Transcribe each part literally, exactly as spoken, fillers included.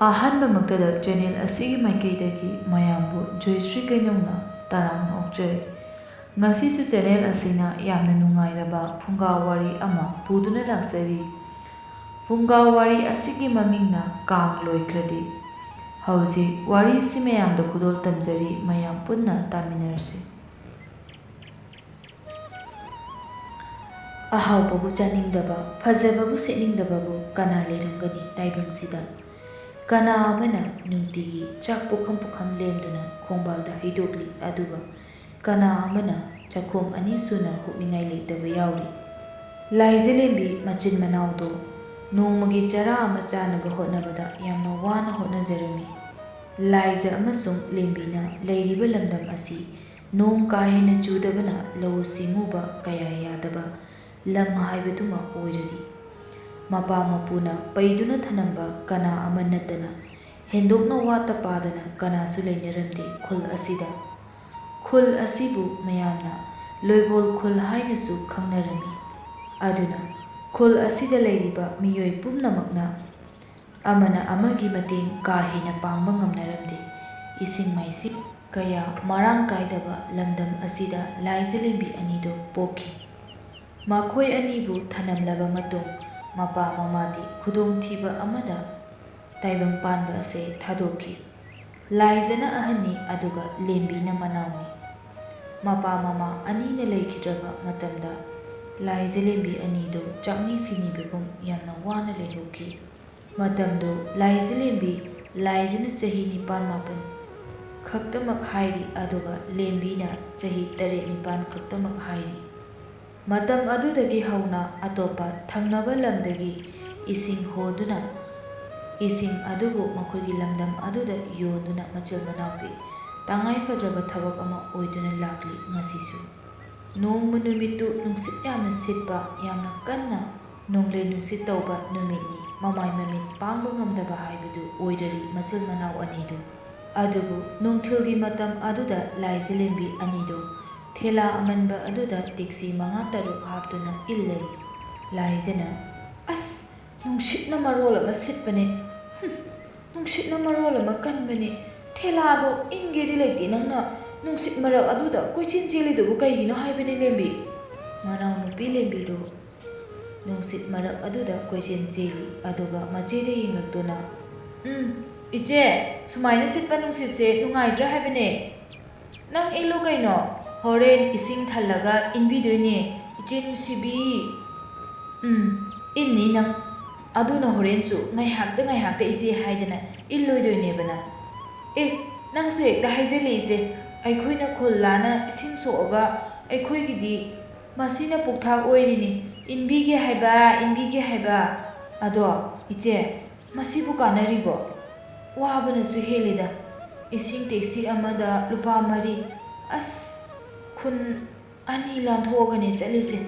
ꯑꯍꯥꯟꯕꯃꯛꯇꯗ channel ꯑꯁꯤꯒꯤ ꯃꯥꯏꯀꯩꯗꯒꯤ ꯃꯌꯥꯝꯕꯨ ꯖꯣꯏꯁ꯭ꯔꯤ ꯀꯩꯅꯧꯅ ꯇꯔꯥꯝꯅ ꯑꯣꯛꯆꯔꯤ꯫ ꯉꯁꯤꯁꯨ channel ꯑꯁꯤꯅ ꯌꯥꯝꯅ ꯅꯨꯡꯉꯥꯏꯔꯕ ꯐꯨꯡꯒꯥ ꯋꯥꯔꯤ ꯑꯃ ꯄꯨꯗꯨꯅ ꯂꯥꯛꯆꯔꯤ꯫ ꯐꯨꯡꯒꯥ ꯋꯥꯔꯤ ꯑꯁꯤꯒꯤ ꯃꯃꯤꯡꯅ ꯀꯥꯡ ꯂꯣꯏꯈ꯭ꯔꯗꯤ꯫ ꯍꯧꯖꯤꯛ ꯋꯥꯔꯤꯁꯤ ꯃꯌꯥꯝꯗ ꯈꯨꯗꯣꯜ ꯇꯝꯖꯔꯤ, ꯃꯌꯥꯝ ꯄꯨꯟꯅ ꯇꯥꯃꯤꯟꯅꯔꯁꯤ꯫ ꯑꯍꯥꯎꯕꯕꯨ ꯆꯥꯅꯤꯡꯗꯕ, ꯐꯖꯕꯕꯨ ꯁꯦꯠꯅꯤꯡꯗꯕꯕꯨ ꯀꯅꯥ ꯂꯩꯔꯝꯒꯅꯤ ꯇꯥꯏꯕꯪꯁꯤꯗ? ꯀꯅꯥ ꯑꯃꯅ ꯅꯨꯡꯇꯤꯒꯤ ꯆꯥꯛ ꯄꯨꯈꯝ ꯄꯨꯈꯝ ꯂꯦꯝꯗꯨꯅ ꯈꯣꯡꯕꯥꯜꯗ ꯍꯩꯗꯣꯛꯂꯤ, ꯑꯗꯨꯒ ꯀꯅꯥ ꯑꯃꯅ ꯆꯥꯛꯈꯣꯝ ꯑꯅꯤ ꯁꯨꯅ ꯍꯨꯛꯅꯤꯡꯉꯥꯏ ꯂꯩꯇꯕ ꯌꯥꯎꯔꯤ? ꯂꯥꯏꯖꯂꯦꯝꯕꯤ ꯃꯆꯤꯟ ꯃꯅꯥꯎꯗꯣ ꯅꯣꯡꯃꯒꯤ ꯆꯔꯥ ꯑꯃ ꯆꯥꯅꯕ ꯍꯣꯠꯅꯕꯗ ꯌꯥꯝꯅ ꯋꯥꯅ ꯍꯣꯠꯅꯖꯔꯝꯃꯤ꯫ ꯂꯥꯏꯖ ꯑꯃꯁꯨꯡ ꯂꯦꯝꯕꯤꯅ ꯂꯩꯔꯤꯕ ꯂꯝꯗꯝ ꯑꯁꯤ ꯅꯣꯡ ꯀꯥ ꯍꯦꯟꯅ ꯆꯨꯗꯕꯅ ꯂꯧꯎ ꯁꯤꯡꯎꯕ ꯀꯌꯥ ꯌꯥꯗꯕ ꯂꯝ ꯍꯥꯏꯕꯗꯨꯃ ꯑꯣꯏꯔꯔꯤ꯫ ꯃꯄꯥ ꯃꯄꯨꯅ ꯄꯩꯗꯨꯅ ꯊꯅꯝꯕ ꯀꯅꯥ ꯑꯃ ꯅꯠꯇꯅ ꯍꯦꯟꯗꯣꯛꯅ ꯋꯥꯠꯇ ꯄꯥꯗꯅ ꯀꯅꯥꯁꯨ ꯂꯩꯅꯔꯝꯗꯦ ꯈꯨꯜ ꯑꯁꯤꯗ꯫ ꯈꯨꯜ ꯑꯁꯤꯕꯨ ꯃꯌꯥꯝꯅ ꯂꯣꯏꯕꯣꯜ ꯈꯨꯜ ꯍꯥꯏꯅꯁꯨ ꯈꯪꯅꯔꯝꯃꯤ꯫ ꯑꯗꯨꯅ ꯈꯨꯜ ꯑꯁꯤꯗ ꯂꯩꯔꯤꯕ ꯃꯤꯑꯣꯏ ꯄꯨꯝꯅꯃꯛꯅ ꯑꯃꯅ ꯑꯃꯒꯤ ꯃꯇꯦꯡ ꯀꯥ ꯍꯦꯟꯅ ꯄꯥꯡꯕ ꯉꯝꯅꯔꯝꯗꯦ꯫ ꯏꯁꯤꯡ ꯃꯥꯏꯁꯤꯡ ꯀꯌꯥ ꯃꯔꯥꯡ ꯀꯥꯏꯗꯕ ꯂꯝꯗꯝ ꯑꯁꯤꯗ ꯂꯥꯏꯖꯂꯦꯝꯕꯤ ꯑꯅꯤꯗꯨ ꯄꯣꯛꯈꯤ꯫ ꯃꯈꯣꯏ ꯑꯅꯤꯕꯨ ꯊꯅꯝꯂꯕ ꯃꯇꯨꯡ ꯃꯄꯥ ꯃꯃꯥꯗꯤ ꯈꯨꯗꯣꯡꯊꯤꯕ ꯑꯃꯗ ꯇꯥꯏꯕꯪ ꯄꯥꯟꯕ ꯑꯁꯦ ꯊꯥꯗꯣꯛꯈꯤ꯫ ꯂꯥꯏꯖꯅ ꯑꯍꯟꯅꯤ, ꯑꯗꯨꯒ ꯂꯦꯝꯕꯤꯅ ꯃꯅꯥꯎꯅꯤ꯫ ꯃꯄꯥ ꯃꯃꯥ ꯑꯅꯤꯅ ꯂꯩꯈꯤꯗ꯭ꯔꯕ ꯃꯇꯝꯗ ꯂꯥꯏꯖꯂꯦꯝꯕꯤ ꯑꯅꯤꯗꯨ ꯆꯥꯛꯅꯤ ꯐꯤꯅꯤꯕꯒꯨꯝ ꯌꯥꯝꯅ ꯋꯥꯅ ꯂꯩꯍꯧꯈꯤ꯫ ꯃꯇꯝꯗꯨ ꯂꯥꯏꯖꯂꯦꯝꯕꯤ, ꯂꯥꯏꯖꯅ ꯆꯍꯤ ꯅꯤꯄꯥꯟ ꯃꯥꯄꯟ ꯈꯛꯇꯃꯛ ꯍꯥꯏꯔꯤ, ꯑꯗꯨꯒ ꯂꯦꯝꯕꯤꯅ ꯆꯍꯤ ꯇꯔꯦꯠ ꯅꯤꯄꯥꯟ ꯈꯛꯇꯃꯛ ꯍꯥꯏꯔꯤ꯫ ꯃꯇꯝ ꯑꯗꯨꯗꯒꯤ ꯍꯧꯅ ꯑꯇꯣꯞꯄ ꯊꯪꯅꯕ ꯂꯝꯗꯒꯤ ꯏꯁꯤꯡ ꯍꯣꯗꯨꯅ, ꯏꯁꯤꯡ ꯑꯗꯨꯕꯨ ꯃꯈꯣꯏꯒꯤ ꯂꯝꯗꯝ ꯑꯗꯨꯗ ꯌꯣꯟꯗꯨꯅ ꯃꯆꯤꯜ ꯃꯅꯥꯎꯒꯤ ꯇꯉꯥꯏ ꯐꯗ꯭ꯔꯕ ꯊꯕꯛ ꯑꯃ ꯑꯣꯏꯗꯨꯅ ꯂꯥꯛꯂꯤ ꯉꯁꯤꯁꯨ꯫ ꯅꯣꯡꯃ ꯅꯨꯃꯤꯠꯇꯨ ꯅꯨꯡꯁꯤꯠ ꯌꯥꯝꯅ ꯁꯤꯠꯄ, ꯌꯥꯝꯅ ꯀꯟꯅ ꯅꯣꯡꯂꯩ ꯅꯨꯡꯁꯤꯠ ꯇꯧꯕ ꯅꯨꯃꯤꯠꯅꯤ꯫ ꯃꯃꯥꯏ ꯃꯃꯤꯠ ꯄꯥꯡꯕ ꯉꯝꯗꯕ ꯍꯥꯏꯕꯗꯨ ꯑꯣꯏꯔꯔꯤ ꯃꯆꯤꯜ ꯃꯅꯥꯎ ꯑꯅꯤꯗꯨ꯫ ꯑꯗꯨꯕꯨ ꯅꯨꯡꯊꯤꯜꯒꯤ ꯃꯇꯝ ꯑꯗꯨꯗ ꯂꯥꯏꯖꯂꯦꯝꯕꯤ ꯑꯅꯤꯗꯨ ꯊꯦꯂꯥ ꯑꯃꯟꯕ ꯑꯗꯨꯗ ꯇꯦꯛꯁꯤ ꯃꯉꯥ ꯇꯔꯨꯛ ꯍꯥꯞꯇꯨꯅ ꯏꯜꯂꯔꯤ꯫ ꯂꯥꯏꯖꯅ, "ꯑꯁ, ꯅꯨꯡꯁꯤꯠꯅ ꯃꯔꯣꯜ ꯑꯃ ꯁꯤꯠꯄꯅꯦ꯫ ꯍꯨꯝ, ꯅꯨꯡꯁꯤꯠꯅ ꯃꯔꯣꯜ ꯑꯃ ꯀꯟꯕꯅꯦ꯫ ꯊꯦꯂꯥꯗꯣ ꯏꯪꯒꯦꯗꯤ ꯂꯩꯇꯦ, ꯅꯪꯅ ꯅꯨꯡꯁꯤꯠ ꯃꯔꯛ ꯑꯗꯨꯗ ꯀꯣꯏꯆꯦꯟ ꯆꯦꯜꯂꯤꯗꯨꯕꯨ ꯀꯩꯒꯤꯅꯣ ꯍꯥꯏꯕꯅꯤ, ꯂꯦꯝꯕꯤ꯫ ꯃꯅꯥꯎꯅꯨꯄꯤ ꯂꯦꯝꯕꯤꯗꯣ ꯅꯨꯡꯁꯤꯠ ꯃꯔꯛ ꯑꯗꯨꯗ ꯀꯣꯏꯆꯦꯟ ꯆꯦꯜꯂꯤ, ꯑꯗꯨꯒ ꯃꯆꯦꯗ ꯌꯦꯡꯂꯛꯇꯨꯅ, "ꯎꯝ, ꯏꯆꯦ, ꯁꯨꯃꯥꯏꯅ ꯁꯤꯠꯄ ꯅꯨꯡꯁꯤꯠꯁꯦ ꯅꯨꯡꯉꯥꯏꯇ꯭ꯔꯥ ꯍꯥꯏꯕꯅꯦ?" "ꯅꯪ ꯏꯜꯂꯨ ꯀꯩꯅꯣ, ꯍꯣꯔꯦꯟ ꯏꯁꯤꯡ ꯊꯜꯂꯒ ꯏꯟꯕꯤꯗꯣꯏꯅꯦ, ꯏꯆꯦ ꯅꯨꯡꯁꯤꯕꯤ꯫" "ꯎꯝ, ꯏꯟꯅꯤ ꯅꯪ꯫ ꯑꯗꯨꯅ ꯍꯣꯔꯦꯟꯁꯨ ꯉꯥꯏꯍꯥꯛꯇ ꯉꯥꯏꯍꯥꯛꯇ ꯏꯆꯦ ꯍꯥꯏꯗꯅ ꯏꯜꯂꯣꯏꯗꯣꯏꯅꯦꯕ ꯅꯪ꯫ ꯑꯦ, ꯅꯪꯁꯨ ꯍꯦꯛꯇ ꯍꯥꯏꯖꯤꯜꯂꯤꯁꯦ꯫ ꯑꯩꯈꯣꯏꯅ ꯈꯨꯜ ꯂꯥꯟꯅ ꯏꯁꯤꯡ ꯁꯣꯛꯑꯒ ꯑꯩꯈꯣꯏꯒꯤꯗꯤ ꯃꯁꯤꯅ ꯄꯨꯛꯊꯥꯛ ꯑꯣꯏꯔꯤꯅꯤ꯫ ꯏꯟꯕꯤꯒꯦ ꯍꯥꯏꯕ, ꯏꯟꯕꯤꯒꯦ ꯍꯥꯏꯕ꯫ ꯑꯗꯣ ꯏꯆꯦ, ꯃꯁꯤꯕꯨ ꯀꯥꯟꯅꯔꯤꯕꯣ? ꯋꯥꯕꯅꯁꯨ ꯍꯦꯜꯂꯤꯗ꯫ ꯏꯁꯤꯡ ꯇꯦꯛꯁꯤ ꯑꯃꯗ ꯂꯨꯄꯥ ꯃꯔꯤ꯫ ꯑꯁ, ꯈꯨꯟ ꯑꯅꯤ ꯂꯥꯟꯊꯣꯛꯑꯒꯅꯦ ꯆꯠꯂꯤꯁꯦ꯫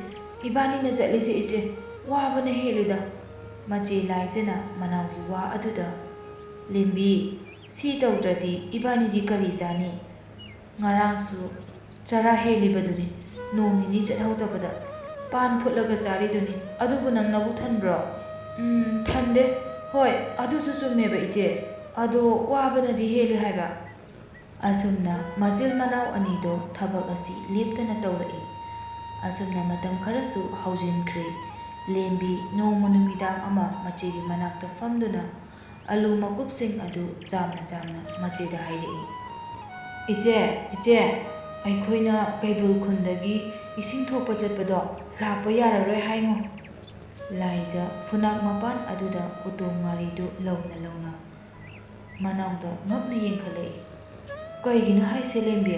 ꯏꯕꯥꯅꯤꯅ ꯆꯠꯂꯤꯁꯦ ꯏꯆꯦ, ꯋꯥꯕꯅ ꯍꯦꯜꯂꯤꯗ꯫" ꯃꯆꯦ ꯂꯥꯏꯖꯅ ꯃꯅꯥꯎꯒꯤ ꯋꯥ ꯑꯗꯨꯗ, "ꯂꯦꯝꯕꯤ, ꯁꯤ ꯇꯧꯗ꯭ꯔꯗꯤ ꯏꯕꯥꯅꯤꯗꯤ ꯀꯔꯤ ꯆꯥꯅꯤ? ꯉꯔꯥꯡꯁꯨ ꯆꯔꯥ ꯍꯦꯜꯂꯤꯕꯗꯨꯅꯤ, ꯅꯣꯡ ꯅꯤꯅꯤ ꯆꯠꯍꯧꯗꯕꯗ꯫ ꯄꯥꯟ ꯐꯨꯠꯂꯒ ꯆꯥꯔꯤꯗꯨꯅꯤ, ꯑꯗꯨꯕꯨ ꯅꯪ ꯅꯕꯨꯛ ꯊꯟꯕ꯭ꯔꯣ?" "ꯎꯝ, ꯊꯟꯗꯦ꯫ ꯍꯣꯏ, ꯑꯗꯨꯁꯨ ꯆꯨꯝꯃꯦꯕ ꯏꯆꯦ, ꯑꯗꯣ ꯋꯥꯕꯅꯗꯤ ꯍꯦꯜꯂꯤ ꯍꯥꯏꯕ꯫" ꯑꯁꯨꯝꯅ ꯃꯆꯤꯜ ꯃꯅꯥꯎ ꯑꯅꯤꯗꯣ ꯊꯕꯛ ꯑꯁꯤ ꯂꯦꯞꯇꯅ ꯇꯧꯔꯛꯏ꯫ ꯑꯁꯨꯝꯅ ꯃꯇꯝ ꯈꯔꯁꯨ ꯍꯧꯖꯤꯟꯈ꯭ꯔꯦ꯫ ꯂꯦꯝꯕꯤ ꯅꯣꯡꯃ ꯅꯨꯃꯤꯗꯥꯡ ꯑꯃ ꯃꯆꯦꯒꯤ ꯃꯅꯥꯛꯇ ꯐꯝꯗꯨꯅ ꯑꯂꯨ ꯃꯀꯨꯞꯁꯤꯡ ꯑꯗꯨ ꯆꯥꯝꯅ ꯆꯥꯝꯅ ꯃꯆꯦꯗ ꯍꯥꯏꯔꯛꯏ꯫ "ꯏꯆꯦ, ꯏꯆꯦ, ꯑꯩꯈꯣꯏꯅ ꯀꯩꯕꯨꯜ ꯈꯨꯟꯗꯒꯤ ꯏꯁꯤꯡ ꯁꯣꯛꯄ ꯆꯠꯄꯗꯣ ꯂꯥꯛꯄ ꯌꯥꯔꯔꯣꯏ ꯍꯥꯏꯉꯣ꯫" ꯂꯥꯏꯖ ꯐꯨꯅꯥꯛ ꯃꯄꯥꯟ ꯑꯗꯨꯗ ꯎꯇꯣꯡ ꯉꯥꯔꯤꯗꯨ ꯂꯧꯅ ꯂꯧꯅ ꯃꯅꯥꯎꯗ ꯉꯛꯅ ꯌꯦꯡꯈꯠꯂꯛꯏ꯫ "ꯀꯩꯒꯤꯅꯣ ꯍꯥꯏꯁꯦ, ꯂꯦꯝꯕꯤ?"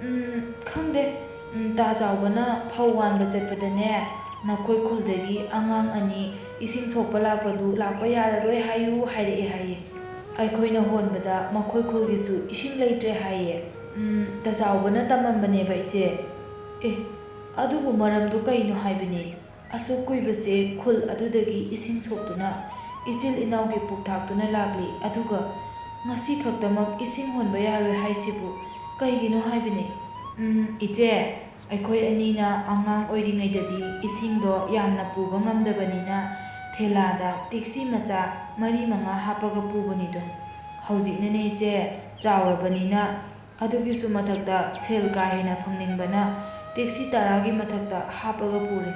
"ꯎꯝ, ꯈꯪꯗꯦ꯫ ꯎꯝ, ꯇꯥ ꯆꯥꯎꯕꯅ ꯐꯧ ꯋꯥꯟꯕ ꯆꯠꯄꯗꯅꯦ, ꯅꯈꯣꯏ ꯈꯨꯜꯗꯒꯤ ꯑꯉꯥꯡ ꯑꯅꯤ ꯏꯁꯤꯡ ꯁꯣꯛꯄ ꯂꯥꯛꯄꯗꯨ ꯂꯥꯛꯄ ꯌꯥꯔꯔꯣꯏ ꯍꯥꯏꯌꯨ ꯍꯥꯏꯔꯛꯑꯦ ꯍꯥꯏꯌꯦ꯫ ꯑꯩꯈꯣꯏꯅ ꯍꯣꯟꯕꯗ ꯃꯈꯣꯏ ꯈꯨꯜꯒꯤꯁꯨ ꯏꯁꯤꯡ ꯂꯩꯇ꯭ꯔꯦ ꯍꯥꯏꯌꯦ꯫ ꯎꯝ, ꯇꯥ ꯆꯥꯎꯕꯅ ꯇꯝꯃꯝꯕꯅꯦꯕ, ꯏꯆꯦ꯫" "ꯑꯦ, ꯑꯗꯨꯕꯨ ꯃꯔꯝꯗꯨ ꯀꯩꯅꯣ ꯍꯥꯏꯕꯅꯦ? ꯑꯁꯨꯛ ꯀꯨꯏꯕꯁꯦ ꯈꯨꯜ ꯑꯗꯨꯗꯒꯤ ꯏꯁꯤꯡ ꯁꯣꯛꯇꯨꯅ ꯏꯆꯤꯜ ꯏꯅꯥꯎꯒꯤ ꯄꯨꯛ ꯊꯥꯛꯇꯨꯅ ꯂꯥꯛꯂꯤ, ꯑꯗꯨꯒ ꯉꯁꯤ ꯈꯛꯇꯃꯛ ꯏꯁꯤꯡ ꯍꯣꯟꯕ ꯌꯥꯔꯣꯏ ꯍꯥꯏꯁꯤꯕꯨ ꯀꯩꯒꯤꯅꯣ ꯍꯥꯏꯕꯅꯦ?" "ꯎꯝ, ꯏꯆꯦ, ꯑꯩꯈꯣꯏ ꯑꯅꯤꯅ ꯑꯉꯥꯡ ꯑꯣꯏꯔꯤꯉꯩꯗꯗꯤ ꯏꯁꯤꯡꯗꯣ ꯌꯥꯝꯅ ꯄꯨꯕ ꯉꯝꯗꯕꯅꯤꯅ ꯊꯦꯂꯥꯗ ꯇꯦꯛꯁꯤ ꯃꯆꯥ ꯃꯔꯤ ꯃꯉꯥ ꯍꯥꯞꯄꯒ ꯄꯨꯕꯅꯤꯗꯣ꯫ ꯍꯧꯖꯤꯛꯅꯅꯦ ꯏꯆꯦ, ꯆꯥꯎꯔꯕꯅꯤꯅ ꯑꯗꯨꯒꯤꯁꯨ ꯃꯊꯛꯇ ꯁꯦꯜ ꯀꯥ ꯍꯦꯟꯅ ꯐꯪꯅꯤꯡꯕꯅ ꯇꯦꯛꯁꯤ ꯇꯔꯥꯒꯤ ꯃꯊꯛꯇ ꯍꯥꯞꯄꯒ ꯄꯨꯔꯦ꯫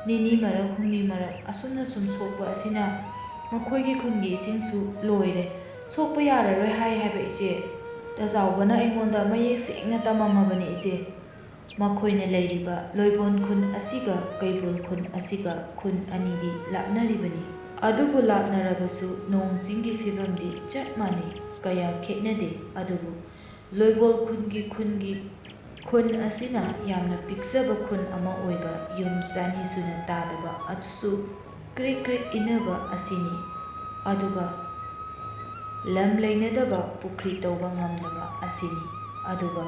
ꯅꯤꯅꯤ ꯃꯔꯛ ꯍꯨꯝꯅꯤ ꯃꯔꯛ ꯑꯁꯨꯝꯅ ꯁꯨꯝ ꯁꯣꯛꯄ ꯑꯁꯤꯅ ꯃꯈꯣꯏꯒꯤ ꯈꯨꯟꯒꯤ ꯏꯁꯤꯡꯁꯨ ꯂꯣꯏꯔꯦ꯫ ꯁꯣꯛꯄ ꯌꯥꯔꯔꯣꯏ ꯍꯥꯏ ꯍꯥꯏꯕ ꯏꯆꯦ꯫ ꯇꯥꯆꯥꯎꯕꯅ ꯑꯩꯉꯣꯟꯗ ꯃꯌꯦꯛ ꯁꯦꯡꯅ ꯇꯝꯃꯝꯃꯕꯅꯤ ꯏꯆꯦ꯫ ꯃꯈꯣꯏꯅ ꯂꯩꯔꯤꯕ ꯂꯣꯏꯕꯣꯟ ꯈꯨꯟ ꯑꯁꯤꯒ ꯀꯩꯕꯨꯜ ꯈꯨꯟ ꯑꯁꯤꯒ ꯈꯨꯟ ꯑꯅꯤꯗꯤ ꯂꯥꯞꯅꯔꯤꯕꯅꯤ꯫ ꯑꯗꯨꯕꯨ ꯂꯥꯞꯅꯔꯕꯁꯨ ꯅꯣꯡ ꯆꯤꯡꯒꯤ ꯐꯤꯕꯝꯗꯤ ꯆꯞ ꯃꯥꯟꯅꯩ, ꯀꯌꯥ ꯈꯦꯠꯅꯗꯦ꯫ ꯑꯗꯨꯕꯨ ꯂꯣꯏꯕꯣꯜ ꯈꯨꯟꯒꯤ ꯈꯨꯟꯒꯤ ꯈꯨꯟ ꯑꯁꯤꯅ ꯌꯥꯝꯅ ꯄꯤꯛꯆꯕ ꯈꯨꯟ ꯑꯃ ꯑꯣꯏꯕ, ꯌꯨꯝ ꯆꯅꯤ ꯁꯨꯅ ꯇꯥꯗꯕ ꯑꯗꯨꯁꯨ ꯀ꯭ꯔꯤꯛ ꯀ꯭ꯔꯤꯛ ꯏꯟꯅꯕ ꯑꯁꯤꯅꯤ꯫ ꯑꯗꯨꯒ ꯂꯝ ꯂꯩꯅꯗꯕ ꯄꯨꯈ꯭ꯔꯤ ꯇꯧꯕ ꯉꯝꯗꯕ ꯑꯁꯤꯅꯤ꯫ ꯑꯗꯨꯒ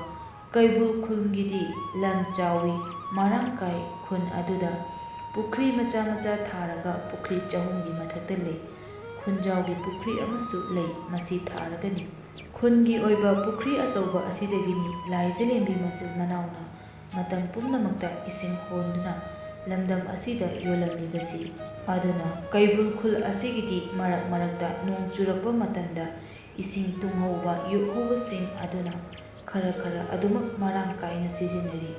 ꯀꯩꯕꯨꯜ ꯈꯨꯜꯒꯤꯗꯤ ꯂꯝ ꯆꯥꯎꯏ, ꯃꯔꯥꯡ ꯀꯥꯏ꯫ ꯈꯨꯟ ꯑꯗꯨꯗ ꯄꯨꯈ꯭ꯔꯤ ꯃꯆꯥ ꯃꯆꯥ ꯊꯥꯔꯒ ꯄꯨꯈ꯭ꯔꯤ ꯆꯍꯨꯝꯒꯤ ꯃꯊꯛꯇ ꯂꯩ꯫ ꯈꯨꯟꯖꯥꯎꯒꯤ ꯄꯨꯈ꯭ꯔꯤ ꯑꯃꯁꯨ ꯂꯩ, ꯃꯁꯤ ꯊꯥꯔꯒꯅꯤ꯫ ꯈꯨꯟꯒꯤ ꯑꯣꯏꯕ ꯄꯨꯈ꯭ꯔꯤ ꯑꯆꯧꯕ ꯑꯁꯤꯗꯒꯤꯅꯤ ꯂꯥꯏꯖꯂꯦꯝꯕꯤ ꯃꯆꯤꯜ ꯃꯅꯥꯎꯅ ꯃꯇꯝ ꯄꯨꯝꯅꯃꯛꯇ ꯏꯁꯤꯡ ꯍꯣꯟꯗꯨꯅ ꯂꯝꯗꯝ ꯑꯁꯤꯗ ꯌꯣꯜꯂꯝꯂꯤꯕꯁꯤ꯫ ꯑꯗꯨꯅ ꯀꯩꯕꯨꯜ ꯈꯨꯜ ꯑꯁꯤꯒꯤꯗꯤ ꯃꯔꯛ ꯃꯔꯛꯇ ꯅꯣꯡ ꯆꯨꯔꯛꯄ ꯃꯇꯝꯗ ꯏꯁꯤꯡ ꯇꯨꯡꯍꯧꯕ, ꯌꯣꯛꯍꯧꯕꯁꯤꯡ ꯑꯗꯨꯅ ꯈꯔ ꯈꯔ ꯑꯗꯨꯃꯛ ꯃꯔꯥꯡ ꯀꯥꯏꯅ ꯁꯤꯖꯤꯟꯅꯔꯤ꯫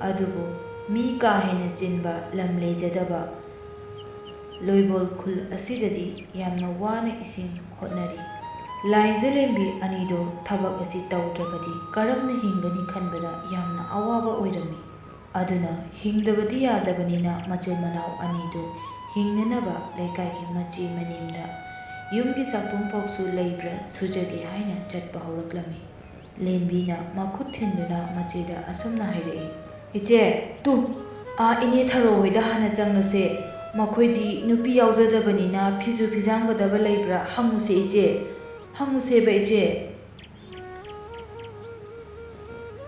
ꯑꯗꯨꯕꯨ ꯃꯤ ꯀꯥ ꯍꯦꯟꯅ ꯆꯤꯟꯕ ꯂꯝ ꯂꯩꯖꯗꯕ ꯂꯣꯏꯕꯣꯜ ꯈꯨꯜ ꯑꯁꯤꯗꯗꯤ ꯌꯥꯝꯅ ꯋꯥꯅ ꯏꯁꯤꯡ ꯍꯣꯠꯅꯔꯤ꯫ ꯂꯥꯏꯖꯂꯦꯝꯕꯤ ꯑꯅꯤꯗꯣ ꯊꯕꯛ ꯑꯁꯤ ꯇꯧꯗ꯭ꯔꯕꯗꯤ ꯀꯔꯝꯅ ꯍꯤꯡꯒꯅꯤ ꯈꯟꯕꯗ ꯌꯥꯝꯅ ꯑꯋꯥꯕ ꯑꯣꯏꯔꯝꯃꯤ꯫ ꯑꯗꯨꯅ ꯍꯤꯡꯗꯕꯗꯤ ꯌꯥꯗꯕꯅꯤꯅ ꯃꯆꯤꯟ ꯃꯅꯥꯎ ꯑꯅꯤꯗꯨ ꯍꯤꯡꯅꯅꯕ ꯂꯩꯀꯥꯏꯒꯤ ꯃꯆꯤ ꯃꯅꯤꯡꯗ ꯌꯨꯝꯒꯤ ꯆꯥꯛꯊꯨꯡ ꯐꯥꯎꯁꯨ ꯂꯩꯕ꯭ꯔꯥ ꯁꯨꯖꯒꯦ ꯍꯥꯏꯅ ꯆꯠꯄ ꯍꯧꯔꯛꯂꯝꯃꯤ꯫ ꯂꯦꯝꯕꯤꯅ ꯃꯈꯨꯠ ꯊꯤꯟꯗꯨꯅ ꯃꯆꯦꯗ ꯑꯁꯨꯝꯅ ꯍꯥꯏꯔꯛꯏ, "ꯏꯆꯦ, ꯇꯨ, ꯑꯥ ꯏꯅꯦ ꯊꯔꯣ ꯍꯣꯏꯗ ꯍꯥꯟꯅ ꯆꯪꯂꯁꯦ꯫ ꯃꯈꯣꯏꯗꯤ ꯅꯨꯄꯤ ꯌꯥꯎꯖꯗꯕꯅꯤꯅ ꯐꯤꯁꯨ ꯐꯤꯖꯥꯝꯒꯗꯕ ꯂꯩꯕ꯭ꯔꯥ ꯍꯪꯉꯨꯁꯦ ꯏꯆꯦ, ꯍꯪꯉꯨꯁꯦꯕ ꯏꯆꯦ꯫"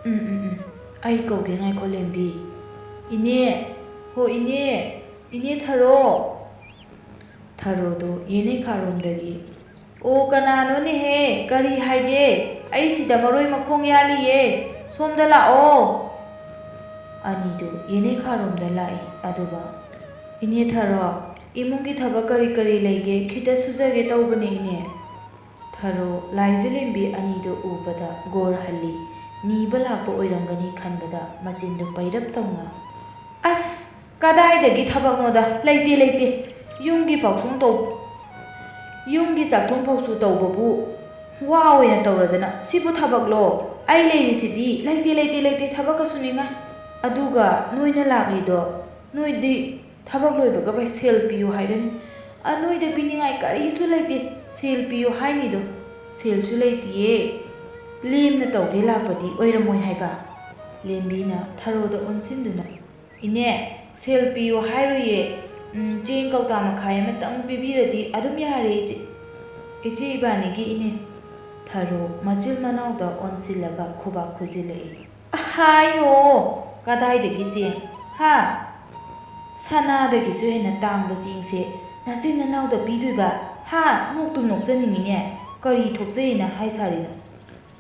"ꯎꯝ, ꯎꯝ, ꯎꯝ, ꯑꯩ ꯀꯧꯒꯦ, ꯉꯥꯏꯈꯣ ꯂꯦꯝꯕꯤ꯫ ꯏꯅꯦ, ꯍꯣ ꯏꯅꯦ, ꯏꯅꯦ ꯊꯔꯣ꯫" ꯊꯔꯣꯗꯣ ꯌꯦꯅꯦꯈꯥꯔꯣꯝꯗꯒꯤ, "ꯑꯣ, ꯀꯅꯥꯅꯣꯅꯦꯍꯦ? ꯀꯔꯤ ꯍꯥꯏꯒꯦ? ꯑꯩ ꯁꯤꯗ ꯃꯔꯣꯏ ꯃꯈꯣꯡ ꯌꯥꯜꯂꯤꯌꯦ꯫ ꯁꯣꯝꯗ ꯂꯥꯛꯑꯣ꯫" ꯑꯅꯤꯗꯨ ꯌꯦꯅꯦꯈꯥꯔꯣꯝꯗ ꯂꯥꯛꯏ꯫ ꯑꯗꯨꯒ, "ꯏꯅꯦ ꯊꯔꯣ, "ꯏꯃꯨꯡꯒꯤ ꯊꯕꯛ ꯀꯔꯤ ꯀꯔꯤ ꯂꯩꯒꯦ? ꯈꯤꯇ ꯁꯨꯖꯒꯦ ꯇꯧꯕꯅꯦ, ꯏꯅꯦ꯫" ꯊꯔꯣ, ꯂꯥꯏꯖꯂꯦꯝꯕꯤ ꯑꯅꯤꯗꯨ ꯎꯕꯗ ꯒꯣꯔ ꯍꯜꯂꯤ꯫ ꯅꯤꯕ ꯂꯥꯛꯄ ꯑꯣꯏꯔꯝꯒꯅꯤ ꯈꯟꯕꯗ ꯃꯆꯤꯟꯗꯨ ꯄꯩꯔꯞ ꯇꯧꯅ, "ꯑꯁ, ꯀꯗꯥꯏꯗꯒꯤ ꯊꯕꯛꯅꯣꯗ? ꯂꯩꯇꯦ, ꯂꯩꯇꯦ꯫ ꯌꯨꯝꯒꯤ ꯄꯥꯎꯁꯨꯝ ꯇꯧ-, ꯌꯨꯝꯒꯤ ꯆꯥꯛꯊꯣꯡ ꯐꯥꯎꯁꯨ ꯇꯧꯕꯕꯨ ꯋꯥ ꯑꯣꯏꯅ ꯇꯧꯔꯗꯅ, ꯁꯤꯕꯨ ꯊꯕꯛꯂꯣ? ꯑꯩ ꯂꯩꯔꯤꯁꯤꯗꯤ, ꯂꯩꯇꯦ, ꯂꯩꯇꯦ, ꯂꯩꯇꯦ, ꯊꯕꯛꯀ ꯁꯨꯅꯤꯡꯉꯥꯏ꯫ ꯑꯗꯨꯒ ꯅꯣꯏꯅ ꯂꯥꯛꯂꯤꯗꯣ, ꯅꯣꯏꯗꯤ ꯊꯕꯛ ꯂꯣꯏꯕꯒ ꯄꯩ-, ꯁꯦꯜ ꯄꯤꯌꯨ ꯍꯥꯏꯔꯅꯤ꯫ ꯑ, ꯅꯣꯏꯗ ꯄꯤꯅꯤꯡꯉꯥꯏ ꯀꯔꯤꯁꯨ ꯂꯩꯇꯦ, ꯁꯦꯜ ꯄꯤꯌꯨ ꯍꯥꯏꯅꯤꯗꯣ꯫ ꯁꯦꯜꯁꯨ ꯂꯩꯇꯤꯌꯦ꯫ ꯂꯦꯝꯅ ꯇꯧꯒꯦ ꯂꯥꯛꯄꯗꯤ ꯑꯣꯏꯔꯝꯃꯣꯏ ꯍꯥꯏꯕ꯫" ꯂꯦꯝꯕꯤꯅ ꯊꯔꯣꯗ ꯑꯣꯟꯁꯤꯟꯗꯨꯅ, "ꯏꯅꯦ, ꯁꯦꯜ ꯄꯤꯌꯨ ꯍꯥꯏꯔꯨꯏꯌꯦ꯫ ꯎꯝ, ꯆꯦꯡ ꯀꯧꯇꯥ ꯃꯈꯥꯏ ꯑꯃꯇꯪ ꯄꯤꯕꯤꯔꯗꯤ ꯑꯗꯨꯝ ꯌꯥꯔꯦ, ꯏꯆꯦ꯫ ꯏꯆꯦ ꯏꯕꯥꯅꯤꯒꯤ ꯏꯅꯦ꯫" ꯊꯔꯣ ꯃꯆꯤꯜ ꯃꯅꯥꯎꯗ ꯑꯣꯟꯁꯤꯜꯂꯒ ꯈꯨꯕꯥꯛ ꯈꯨꯖꯤꯜꯂꯛꯏ꯫ "ꯑꯍꯥꯌꯣ! ꯀꯗꯥꯏꯗꯒꯤ ꯆꯦꯡ? ꯍꯥ? ꯁꯅꯥꯗꯒꯤꯁꯨ ꯍꯦꯟꯅ ꯇꯥꯡꯕ ꯆꯦꯡꯁꯦ ꯅꯆꯤꯟ ꯅꯅꯥꯎꯗ ꯄꯤꯗꯣꯏꯕ? ꯍꯥ? ꯅꯣꯛꯇꯨꯝ ꯅꯣꯛꯆꯅꯤꯡꯉꯤꯅꯦ꯫ ꯀꯔꯤ ꯊꯣꯛꯆꯩꯅ ꯍꯥꯏ ꯁꯥꯔꯤꯅꯣ?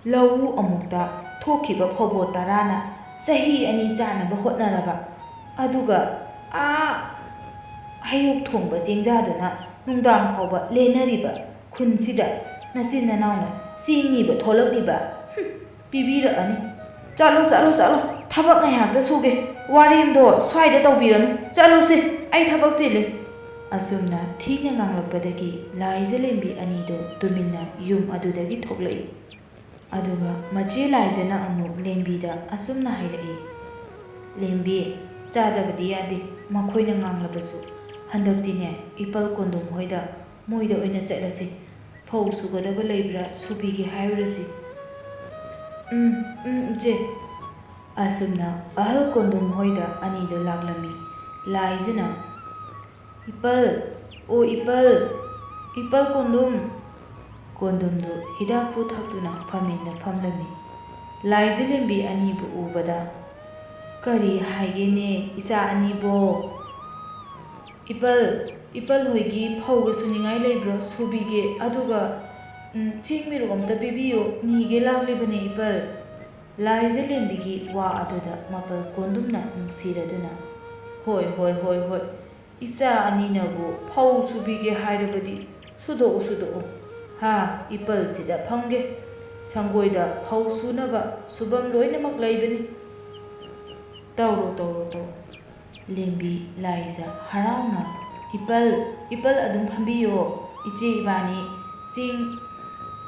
ꯂꯧꯎ ꯑꯃꯨꯛꯇ ꯊꯣꯛꯈꯤꯕ ꯐꯧꯕꯣꯠ ꯇꯔꯥꯅ ꯆꯍꯤ ꯑꯅꯤ ꯆꯥꯅꯕ ꯍꯣꯠꯅꯔꯕ, ꯑꯗꯨꯒ ꯑꯥ ꯍꯩꯌꯣꯛ ꯊꯣꯡꯕ ꯆꯦꯡꯖꯥꯗꯨꯅ ꯅꯨꯡꯗꯥꯡ ꯐꯥꯎꯕ ꯂꯦꯟꯅꯔꯤꯕ ꯈꯨꯟꯁꯤꯗ ꯅꯆꯤꯟ ꯅꯅꯥꯎꯅ ꯆꯦꯡ ꯅꯤꯕ ꯊꯣꯛꯂꯛꯂꯤꯕ? ꯍꯨꯝ, ꯄꯤꯕꯤꯔꯛꯑꯅꯤ꯫ ꯆꯠꯂꯣ, ꯆꯠꯂꯣ, ꯆꯠꯂꯣ, ꯊꯕꯛ ꯉꯥꯏꯍꯥꯛꯇ ꯁꯨꯒꯦ, ꯋꯥꯔꯦꯝꯗꯣ ꯁ꯭ꯋꯥꯏꯗ ꯇꯧꯕꯤꯔꯅꯨ, ꯆꯠꯂꯣꯁꯦ, ꯑꯩ ꯊꯕꯛ ꯆꯤꯜꯂꯤ꯫" ꯑꯁꯨꯝꯅ ꯊꯤꯅ ꯉꯥꯡꯂꯛꯄꯗꯒꯤ ꯂꯥꯏꯖꯂꯦꯝꯕꯤ ꯑꯅꯤꯗꯣ ꯇꯨꯃꯤꯟꯅ ꯌꯨꯝ ꯑꯗꯨꯗꯒꯤ ꯊꯣꯛꯂꯛꯏ꯫ ꯑꯗꯨꯒ ꯃꯆꯦ ꯂꯥꯏꯖꯅ ꯑꯃꯨꯛ ꯂꯦꯝꯕꯤꯗ ꯑꯁꯨꯝꯅ ꯍꯥꯏꯔꯛꯏ, "ꯂꯦꯝꯕꯤ, ꯆꯥꯗꯕꯗꯤ ꯌꯥꯗꯦ, ꯃꯈꯣꯏꯅ ꯉꯥꯡꯂꯕꯁꯨ꯫ ꯍꯟꯗꯛꯇꯤꯅꯦ, ꯏꯄꯜ ꯀꯣꯟꯗꯨꯝ ꯍꯣꯏꯗ, ꯃꯣꯏꯗ ꯑꯣꯏꯅ ꯆꯠꯂꯁꯤ꯫ ꯐꯧ ꯁꯨꯒꯗꯕ ꯂꯩꯕ꯭ꯔꯥ ꯁꯨꯕꯤꯒꯦ ꯍꯥꯏꯔꯨꯔꯁꯤ꯫" "ꯎꯝ, ꯎꯝ, ꯏꯆꯦ꯫" ꯑꯁꯨꯝꯅ ꯑꯍꯜ ꯀꯣꯟꯗꯨꯝ ꯍꯣꯏꯗ ꯑꯅꯤꯗꯣ ꯂꯥꯛꯂꯝꯃꯤ꯫ ꯂꯥꯏꯖꯅ, "ꯏꯄꯜ, ꯑꯣ ꯏꯄꯜ, ꯏꯄꯜ ꯀꯣꯟꯗꯨꯝ!" ꯀꯣꯟꯗꯨꯝꯗꯨ ꯍꯤꯗꯥꯛꯄꯨ ꯊꯛꯇꯨꯅ ꯐꯝꯃꯤꯟꯗ ꯐꯝꯂꯝꯃꯤ꯫ ꯂꯥꯏꯖꯂꯦꯝꯕꯤ ꯑꯅꯤꯕꯨ ꯎꯕꯗ, "ꯀꯔꯤ ꯍꯥꯏꯒꯦꯅꯦ, ꯏꯆꯥ ꯑꯅꯤꯕꯣ?" "ꯏꯄꯜ, ꯏꯄꯜ ꯍꯣꯏꯒꯤ ꯐꯧꯒ ꯁꯨꯅꯤꯡꯉꯥꯏ ꯂꯩꯕ꯭ꯔꯣ? ꯁꯨꯕꯤꯒꯦ꯫ ꯑꯗꯨꯒ, ꯎꯝ, ꯆꯦꯡ ꯃꯤꯔꯨꯛ ꯑꯝꯇ ꯄꯤꯕꯤꯌꯨ, ꯅꯤꯒꯦ ꯂꯥꯛꯂꯤꯕꯅꯦ, ꯏꯄꯜ꯫" ꯂꯥꯏꯖꯂꯦꯝꯕꯤꯒꯤ ꯋꯥ ꯑꯗꯨꯗ ꯃꯄꯜ ꯀꯣꯟꯗꯨꯝꯅ ꯅꯨꯡꯁꯤꯔꯗꯨꯅ, "ꯍꯣꯏ, ꯍꯣꯏ, ꯍꯣꯏ, ꯍꯣꯏ꯫ "ꯏꯆꯥ ꯑꯅꯤꯅꯕꯨ ꯐꯧ ꯁꯨꯕꯤꯒꯦ ꯍꯥꯏꯔꯕꯗꯤ ꯁꯨꯗꯣꯛꯎ, ꯁꯨꯗꯣꯛꯎ꯫ ꯍꯥ, ꯏꯄꯜꯁꯤꯗ ꯐꯝꯒꯦ꯫ ꯁꯪꯒꯣꯏꯗ ꯐꯧ ꯁꯨꯅꯕ ꯁꯨꯐꯝ ꯂꯣꯏꯅꯃꯛ ꯂꯩꯕꯅꯤ꯫ ꯇꯧꯔꯣ, ꯇꯧꯔꯣ, ꯇꯧꯔꯣ꯫" ꯂꯦꯝꯕꯤ ꯂꯥꯏꯖ ꯍꯔꯥꯎꯅ, "ꯏꯄꯜ, ꯏꯄꯜ ꯑꯗꯨꯝ ꯐꯝꯕꯤꯌꯣ꯫ ꯏꯆꯦ ꯏꯕꯥꯅꯤ ꯆꯦꯡ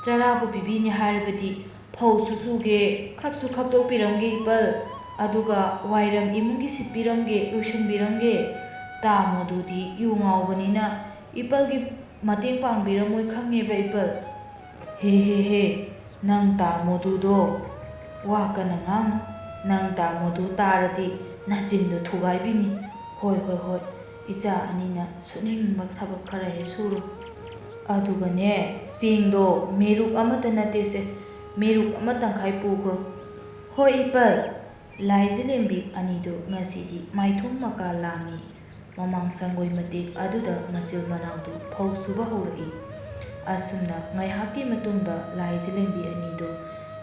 ꯆꯔꯥꯕꯨ ꯄꯤꯕꯤꯅꯤ ꯍꯥꯏꯔꯕꯗꯤ ꯐꯧꯁꯨ ꯁꯨꯒꯦ, ꯈꯞꯁꯨ ꯈꯞꯇꯣꯛꯄꯤꯔꯝꯒꯦ ꯏꯄꯜ꯫ ꯑꯗꯨꯒ ꯋꯥꯏꯔꯝ ꯏꯃꯨꯡꯒꯤ ꯁꯤꯠꯄꯤꯔꯝꯒꯦ, ꯂꯣꯏꯁꯤꯟꯕꯤꯔꯝꯒꯦ꯫ ꯇꯥꯃꯣꯗꯨꯗꯤ ꯌꯨ ꯉꯥꯎꯕꯅꯤꯅ ꯏꯄꯜꯒꯤ ꯃꯇꯦꯡ ꯄꯥꯡꯕꯤꯔꯝꯃꯣꯏ ꯈꯪꯉꯦꯕ ꯏꯄꯜ꯫" "ꯍꯦ, ꯍꯦ, ꯍꯦ, ꯅꯪ ꯇꯥꯃꯣꯗꯨꯗꯣ ꯋꯥ ꯀꯟꯅ ꯉꯥꯡꯅꯨ꯫ ꯅꯪ ꯇꯥꯃꯣꯗꯨ ꯇꯥꯔꯗꯤ ꯅꯆꯤꯟꯗꯣ ꯊꯨꯒꯥꯏꯕꯤꯅꯤ꯫ ꯍꯣꯏ, ꯍꯣꯏ, ꯍꯣꯏ, ꯏꯆꯥ ꯑꯅꯤꯅ ꯁꯨꯅꯤꯡꯕ ꯊꯕꯛ ꯈꯔ ꯍꯦꯛ ꯁꯨꯔꯣ꯫ ꯑꯗꯨꯒꯅꯦ, ꯆꯦꯡꯗꯣ ꯃꯦꯔꯨꯛ ꯑꯃꯠꯇ ꯅꯠꯇꯦꯁꯦ, ꯃꯦꯔꯨꯛ ꯑꯃ ꯇꯪꯈꯥꯏ ꯄꯨꯈ꯭ꯔꯣ꯫" "ꯍꯣꯏ ꯏꯄꯜ꯫" ꯂꯥꯏꯖꯂꯦꯝꯕꯤ ꯑꯅꯤꯗꯨ ꯉꯁꯤꯗꯤ ꯃꯥꯏꯊꯣꯡ ꯃꯀꯥ ꯂꯥꯝꯃꯤ꯫ ꯃꯃꯥꯡ ꯁꯪꯒꯣꯏ ꯃꯇꯦꯛ ꯑꯗꯨꯗ ꯃꯆꯤꯜ ꯃꯅꯥꯎꯗꯨ ꯐꯧ ꯁꯨꯕ ꯍꯧꯔꯛꯏ꯫ ꯑꯁꯨꯝꯅ ꯉꯥꯏꯍꯥꯛꯀꯤ ꯃꯇꯨꯡꯗ ꯂꯥꯏꯖꯂꯦꯝꯕꯤ ꯑꯅꯤꯗꯨ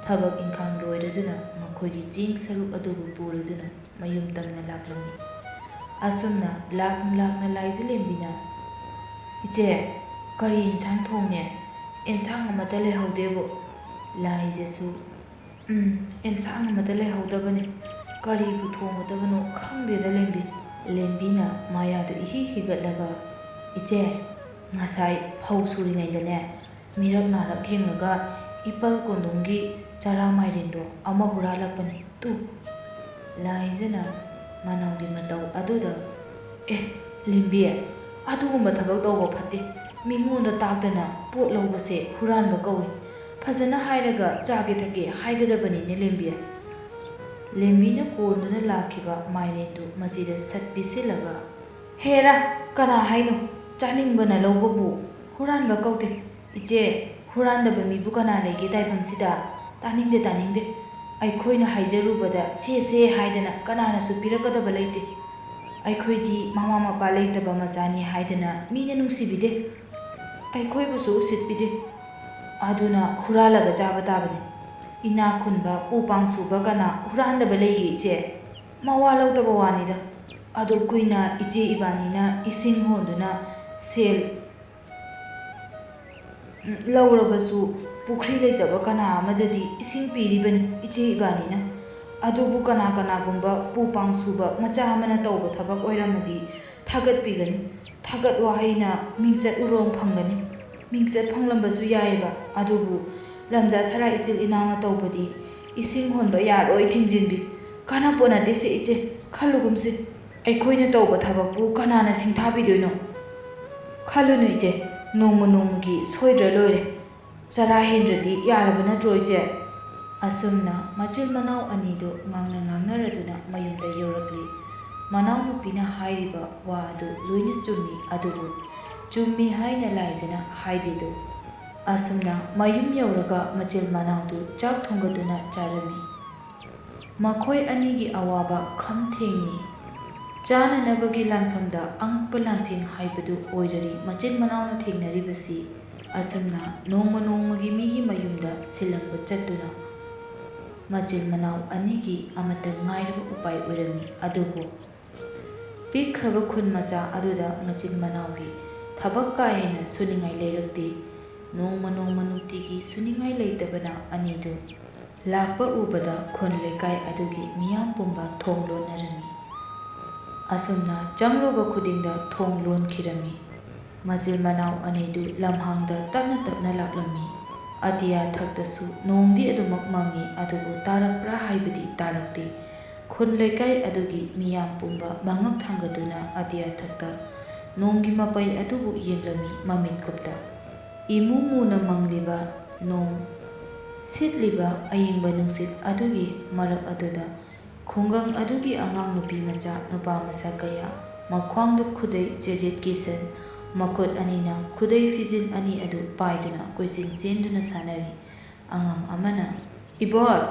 ꯊꯕꯛ ꯏꯪꯈꯥꯡ ꯂꯣꯏꯔꯗꯨꯅ ꯃꯈꯣꯏꯒꯤ ꯆꯦꯡ ꯁꯔꯨꯛ ꯑꯗꯨꯕꯨ ꯄꯨꯔꯗꯨꯅ ꯃꯌꯨꯝ ꯇꯝꯅ ꯂꯥꯛꯂꯝꯃꯤ꯫ ꯑꯁꯨꯝꯅ ꯂꯥꯛꯅ ꯂꯥꯛꯅ ꯂꯥꯏꯖꯂꯦꯝꯕꯤꯅ, "ꯏꯆꯦ, ꯀꯔꯤ ꯏꯟꯁꯥꯡ ꯊꯣꯡꯉꯦ? ꯏꯟꯁꯥꯡ ꯑꯃꯠꯇ ꯂꯩꯍꯧꯗꯦꯕꯨ꯫" ꯂꯥꯏꯖꯁꯨ, "ꯎꯝ, ꯑꯦꯟꯁꯥꯡ ꯑꯃꯠꯇ ꯂꯩꯍꯧꯗꯕꯅꯤ꯫ ꯀꯔꯤꯕꯨ ꯊꯣꯡꯒꯗꯕꯅꯣ ꯈꯪꯗꯦꯗ, ꯂꯦꯝꯕꯤ꯫" ꯂꯦꯝꯕꯤꯅ ꯃꯌꯥꯗꯨ ꯏꯍꯤ ꯍꯤꯒꯠꯂꯒ, "ꯏꯆꯦ, ꯉꯁꯥꯏ ꯐꯧ ꯁꯨꯔꯤꯉꯩꯗꯅꯦ, ꯃꯤꯔꯛ ꯅꯥꯔꯛ ꯌꯦꯡꯂꯒ ꯏꯄꯜ ꯀꯣꯟꯗꯣꯡꯒꯤ ꯆꯔꯥ ꯃꯥꯏꯔꯦꯟꯗꯣ ꯑꯃ ꯍꯨꯔꯥꯜꯂꯛꯄꯅꯤ꯫ ꯇꯨ!" ꯂꯥꯏꯖꯅ ꯃꯅꯥꯎꯒꯤ ꯃꯇꯧ ꯑꯗꯨꯗ, "ꯑꯦ, ꯂꯦꯝꯕꯤ, ꯑꯗꯨꯒꯨꯝꯕ ꯊꯕꯛ ꯇꯧꯕ ꯐꯠꯇꯦ꯫ ꯃꯤꯉꯣꯟꯗ ꯇꯥꯛꯇꯅ ꯄꯣꯠ ꯂꯧꯕꯁꯦ ꯍꯨꯔꯥꯟꯕ ꯀꯧꯏ꯫ ꯐꯖꯅ ꯍꯥꯏꯔꯒ ꯆꯥꯒꯦ ꯊꯛꯀꯦ ꯍꯥꯏꯒꯗꯕꯅꯤꯅꯦ, ꯂꯦꯝꯕꯤ꯫" ꯂꯦꯝꯕꯤꯅ ꯀꯣꯟꯗꯨꯅ ꯂꯥꯛꯈꯤꯕ ꯃꯥꯏꯔꯦꯟꯗꯨ ꯃꯆꯤꯗ ꯁꯠ ꯄꯤꯁꯤꯜꯂꯒ, "ꯍꯦꯔꯥ, ꯀꯅꯥ ꯍꯥꯏꯅꯣ? ꯆꯥꯅꯤꯡꯕꯅ ꯂꯧꯕꯕꯨ ꯍꯨꯔꯥꯟꯕ ꯀꯧꯗꯦ꯫ ꯏꯆꯦ, ꯍꯨꯔꯥꯟꯗꯕ ꯃꯤꯕꯨ ꯀꯅꯥ ꯂꯩꯒꯦ ꯇꯥꯏꯕꯪꯁꯤꯗ? ꯇꯥꯅꯤꯡꯗꯦ, ꯇꯥꯅꯤꯡꯗꯦ꯫ ꯑꯩꯈꯣꯏꯅ ꯍꯥꯏꯖꯔꯨꯕꯗ ꯁꯦ, ꯁꯦ ꯍꯥꯏꯗꯅ ꯀꯅꯥꯅꯁꯨ ꯄꯤꯔꯛꯀꯗꯕ ꯂꯩꯇꯦ꯫ ꯑꯩꯈꯣꯏꯗꯤ ꯃꯃꯥ ꯃꯄꯥ ꯂꯩꯇꯕ ꯃꯆꯥꯅꯤ ꯍꯥꯏꯗꯅ ꯃꯤꯅ ꯅꯨꯡꯁꯤꯕꯤꯗꯦ, ꯑꯩꯈꯣꯏꯕꯨꯁꯨ ꯎꯁꯤꯠꯄꯤꯗꯦ꯫ ꯑꯗꯨꯅ ꯍꯨꯔꯥꯜꯂꯒ ꯆꯥꯕ ꯇꯥꯕꯅꯤ꯫ ꯏꯅꯥꯛ ꯈꯨꯟꯕ ꯎ ꯄꯥꯡ ꯁꯨꯕ ꯀꯅꯥ ꯍꯨꯔꯥꯟꯗꯕ ꯂꯩꯒꯦ, ꯏꯆꯦ? ꯃꯋꯥ ꯂꯧꯗꯕ ꯋꯥꯅꯤꯗ꯫ ꯑꯗꯨꯛ ꯀꯨꯏꯅ ꯏꯆꯦ ꯏꯕꯥꯅꯤꯅ ꯏꯁꯤꯡ ꯍꯣꯟꯗꯨꯅ ꯁꯦꯜ ꯂꯧꯔꯕꯁꯨ ꯄꯨꯈ꯭ꯔꯤ ꯂꯩꯇꯕ ꯀꯅꯥ ꯑꯃꯗꯗꯤ ꯏꯁꯤꯡ ꯄꯤꯔꯤꯕꯅꯤ ꯏꯆꯦ ꯏꯕꯥꯅꯤꯅ꯫ ꯑꯗꯨꯕꯨ ꯀꯅꯥ ꯀꯅꯥꯒꯨꯝꯕ ꯄꯨ ꯄꯥꯡ ꯁꯨꯕ ꯃꯆꯥ ꯑꯃꯅ ꯇꯧꯕ ꯊꯕꯛ ꯑꯣꯏꯔꯝꯃꯗꯤ ꯊꯥꯒꯠꯄꯤꯒꯅꯤ꯫ ꯊꯥꯒꯠ ꯋꯥꯍꯩꯅ ꯃꯤꯡꯆꯠ ꯎꯔꯣꯡ ꯐꯪꯒꯅꯤ꯫ ꯃꯤꯡꯆꯠ ꯐꯪꯂꯝꯕꯁꯨ ꯌꯥꯏꯑꯕ꯫ ꯑꯗꯨꯕꯨ ꯂꯝꯖꯥ ꯁꯔꯥ ꯏꯆꯤꯜ ꯏꯅꯥꯎꯅ ꯇꯧꯕꯗꯤ ꯏꯁꯤꯡ ꯍꯣꯟꯕ ꯌꯥꯔꯣꯏ ꯊꯤꯡꯖꯤꯟꯕꯤ꯫ ꯀꯥꯟꯅꯄꯣꯠ ꯅꯠꯇꯦꯁꯦ ꯏꯆꯦ, ꯈꯜꯂꯨꯒꯨꯝꯁꯤ꯫ ꯑꯩꯈꯣꯏꯅ ꯇꯧꯕ ꯊꯕꯛꯄꯨ ꯀꯅꯥꯅ ꯁꯤꯡꯊꯥꯕꯤꯗꯣꯏꯅꯣ? ꯈꯜꯂꯨꯅꯨ ꯏꯆꯦ, ꯅꯣꯡꯃ ꯅꯣꯡꯃꯒꯤ ꯁꯣꯏꯗ꯭ꯔ ꯂꯣꯏꯔꯦ꯫ ꯆꯔꯥ ꯍꯦꯟꯗ꯭ꯔꯗꯤ ꯌꯥꯔꯕ ꯅꯠꯇ꯭ꯔꯣ ꯏꯆꯦ? ꯑꯁꯨꯝꯅ ꯃꯆꯤꯜ ꯃꯅꯥꯎ ꯑꯅꯤꯗꯨ ꯉꯥꯡꯅ ꯉꯥꯡꯅꯔꯗꯨꯅ ꯃꯌꯨꯝꯗ ꯌꯧꯔꯛꯂꯤ꯫ ꯃꯅꯥꯎꯅꯨꯄꯤꯅ ꯍꯥꯏꯔꯤꯕ ꯋꯥ ꯑꯗꯨ ꯂꯣꯏꯅ ꯆꯨꯝꯃꯤ, ꯑꯗꯨꯕꯨ ꯆꯨꯝꯃꯤ ꯍꯥꯏꯅ ꯂꯥꯏꯖꯅ ꯍꯥꯏꯗꯦꯗꯣ꯫ ꯑꯁꯨꯝꯅ ꯃꯌꯨꯝ ꯌꯧꯔꯒ ꯃꯆꯤꯜ ꯃꯅꯥꯎꯗꯨ ꯆꯥꯛ ꯊꯣꯡꯒꯗꯨꯅ ꯆꯥꯔꯝꯃꯤ꯫ ꯃꯈꯣꯏ ꯑꯅꯤꯒꯤ ꯑꯋꯥꯕ ꯈꯝ ꯊꯦꯡꯅꯤ꯫ ꯆꯥꯅꯅꯕꯒꯤ ꯂꯥꯟꯐꯝꯗ ꯑꯉꯛꯄ ꯂꯥꯟꯊꯦꯡ ꯍꯥꯏꯕꯗꯨ ꯑꯣꯏꯔꯔꯤ ꯃꯆꯤꯟ ꯃꯅꯥꯎꯅ ꯊꯦꯡꯅꯔꯤꯕꯁꯤ꯫ ꯑꯁꯨꯝꯅ ꯅꯣꯡꯃ ꯅꯣꯡꯃꯒꯤ ꯃꯤꯒꯤ ꯃꯌꯨꯝꯗ ꯁꯤꯜꯂꯝꯕ ꯆꯠꯇꯨꯅ ꯃꯆꯤꯟ ꯃꯅꯥꯎ ꯑꯅꯤꯒꯤ ꯑꯃꯠꯇ ꯉꯥꯏꯔꯕ ꯎꯄꯥꯏ ꯑꯣꯏꯔꯝꯃꯤ꯫ ꯑꯗꯨꯕꯨ ꯄꯤꯛꯈ꯭ꯔꯕ ꯈꯨꯟ ꯃꯆꯥ ꯑꯗꯨꯗ ꯃꯆꯤꯟ ꯃꯅꯥꯎꯒꯤ ꯊꯕꯛ ꯀꯥ ꯍꯦꯟꯅ ꯁꯨꯅꯤꯡꯉꯥꯏ ꯂꯩꯔꯛꯇꯦ꯫ ꯅꯣꯡꯃ ꯅꯣꯡꯃ ꯅꯨꯡꯇꯤꯒꯤ ꯁꯨꯅꯤꯡꯉꯥꯏ ꯂꯩꯇꯕꯅ ꯑꯅꯤꯗꯨ ꯂꯥꯛꯄ ꯎꯕꯗ ꯈꯨꯟ ꯂꯩꯀꯥꯏ ꯑꯗꯨꯒꯤ ꯃꯤꯌꯥꯝ ꯄꯨꯝꯕ ꯊꯣꯡ ꯂꯣꯟꯅꯔꯝꯃꯤ꯫ ꯑꯁꯨꯝꯅ ꯆꯪꯂꯨꯕ ꯈꯨꯗꯤꯡꯗ ꯊꯣꯡ ꯂꯣꯟꯈꯤꯔꯝꯃꯤ꯫ ꯃꯆꯤꯟ ꯃꯅꯥꯎ ꯑꯅꯤꯗꯨ ꯂꯝꯍꯥꯡꯗ ꯇꯞꯅ ꯇꯞꯅ ꯂꯥꯛꯂꯝꯃꯤ꯫ ꯑꯇꯤꯌꯥ ꯊꯛꯇꯁꯨ ꯅꯣꯡꯗꯤ ꯑꯗꯨꯃꯛ ꯃꯪꯉꯤ, ꯑꯗꯨꯕꯨ ꯇꯥꯔꯛꯄ꯭ꯔꯥ ꯍꯥꯏꯕꯗꯤ ꯇꯥꯔꯛꯇꯦ꯫ ꯈꯨꯟ ꯂꯩꯀꯥꯏ ꯑꯗꯨꯒꯤ ꯃꯤꯌꯥꯝ ꯄꯨꯝꯕ ꯃꯉꯛ ꯊꯥꯡꯒꯠꯇꯨꯅ ꯑꯇꯤꯌꯥ ꯊꯛꯇ ꯅꯣꯡꯒꯤ ꯃꯄꯩ ꯑꯗꯨꯕꯨ ꯌꯦꯡꯂꯝꯃꯤ ꯃꯃꯤꯠ ꯀꯨꯞꯇ꯫ ꯏꯃꯨ ꯃꯨꯅ ꯃꯪꯂꯤꯕ ꯅꯣꯡ, ꯁꯤꯠꯂꯤꯕ ꯑꯌꯤꯡꯕ ꯅꯨꯡꯁꯤꯠ ꯑꯗꯨꯒꯤ ꯃꯔꯛ ꯑꯗꯨꯗ ꯈꯨꯡꯒꯪ ꯑꯗꯨꯒꯤ ꯑꯉꯥꯡ ꯅꯨꯄꯤ ꯃꯆꯥ, ꯅꯨꯄꯥ ꯃꯆꯥ ꯀꯌꯥ ꯃꯈ꯭ꯋꯥꯡꯗ ꯈꯨꯗꯩ ꯆꯦꯖꯦꯠ ꯀꯤꯁꯟ, ꯃꯈꯨꯠ ꯑꯅꯤꯅ ꯈꯨꯗꯩ ꯐꯤꯖꯤꯟ ꯑꯅꯤ ꯑꯗꯨ ꯄꯥꯏꯗꯨꯅ ꯀꯣꯏꯆꯦꯟ ꯆꯦꯟꯗꯨꯅ ꯁꯥꯟꯅꯔꯤ꯫ ꯑꯉꯥꯡ ꯑꯃꯅ, "ꯏꯕꯣ,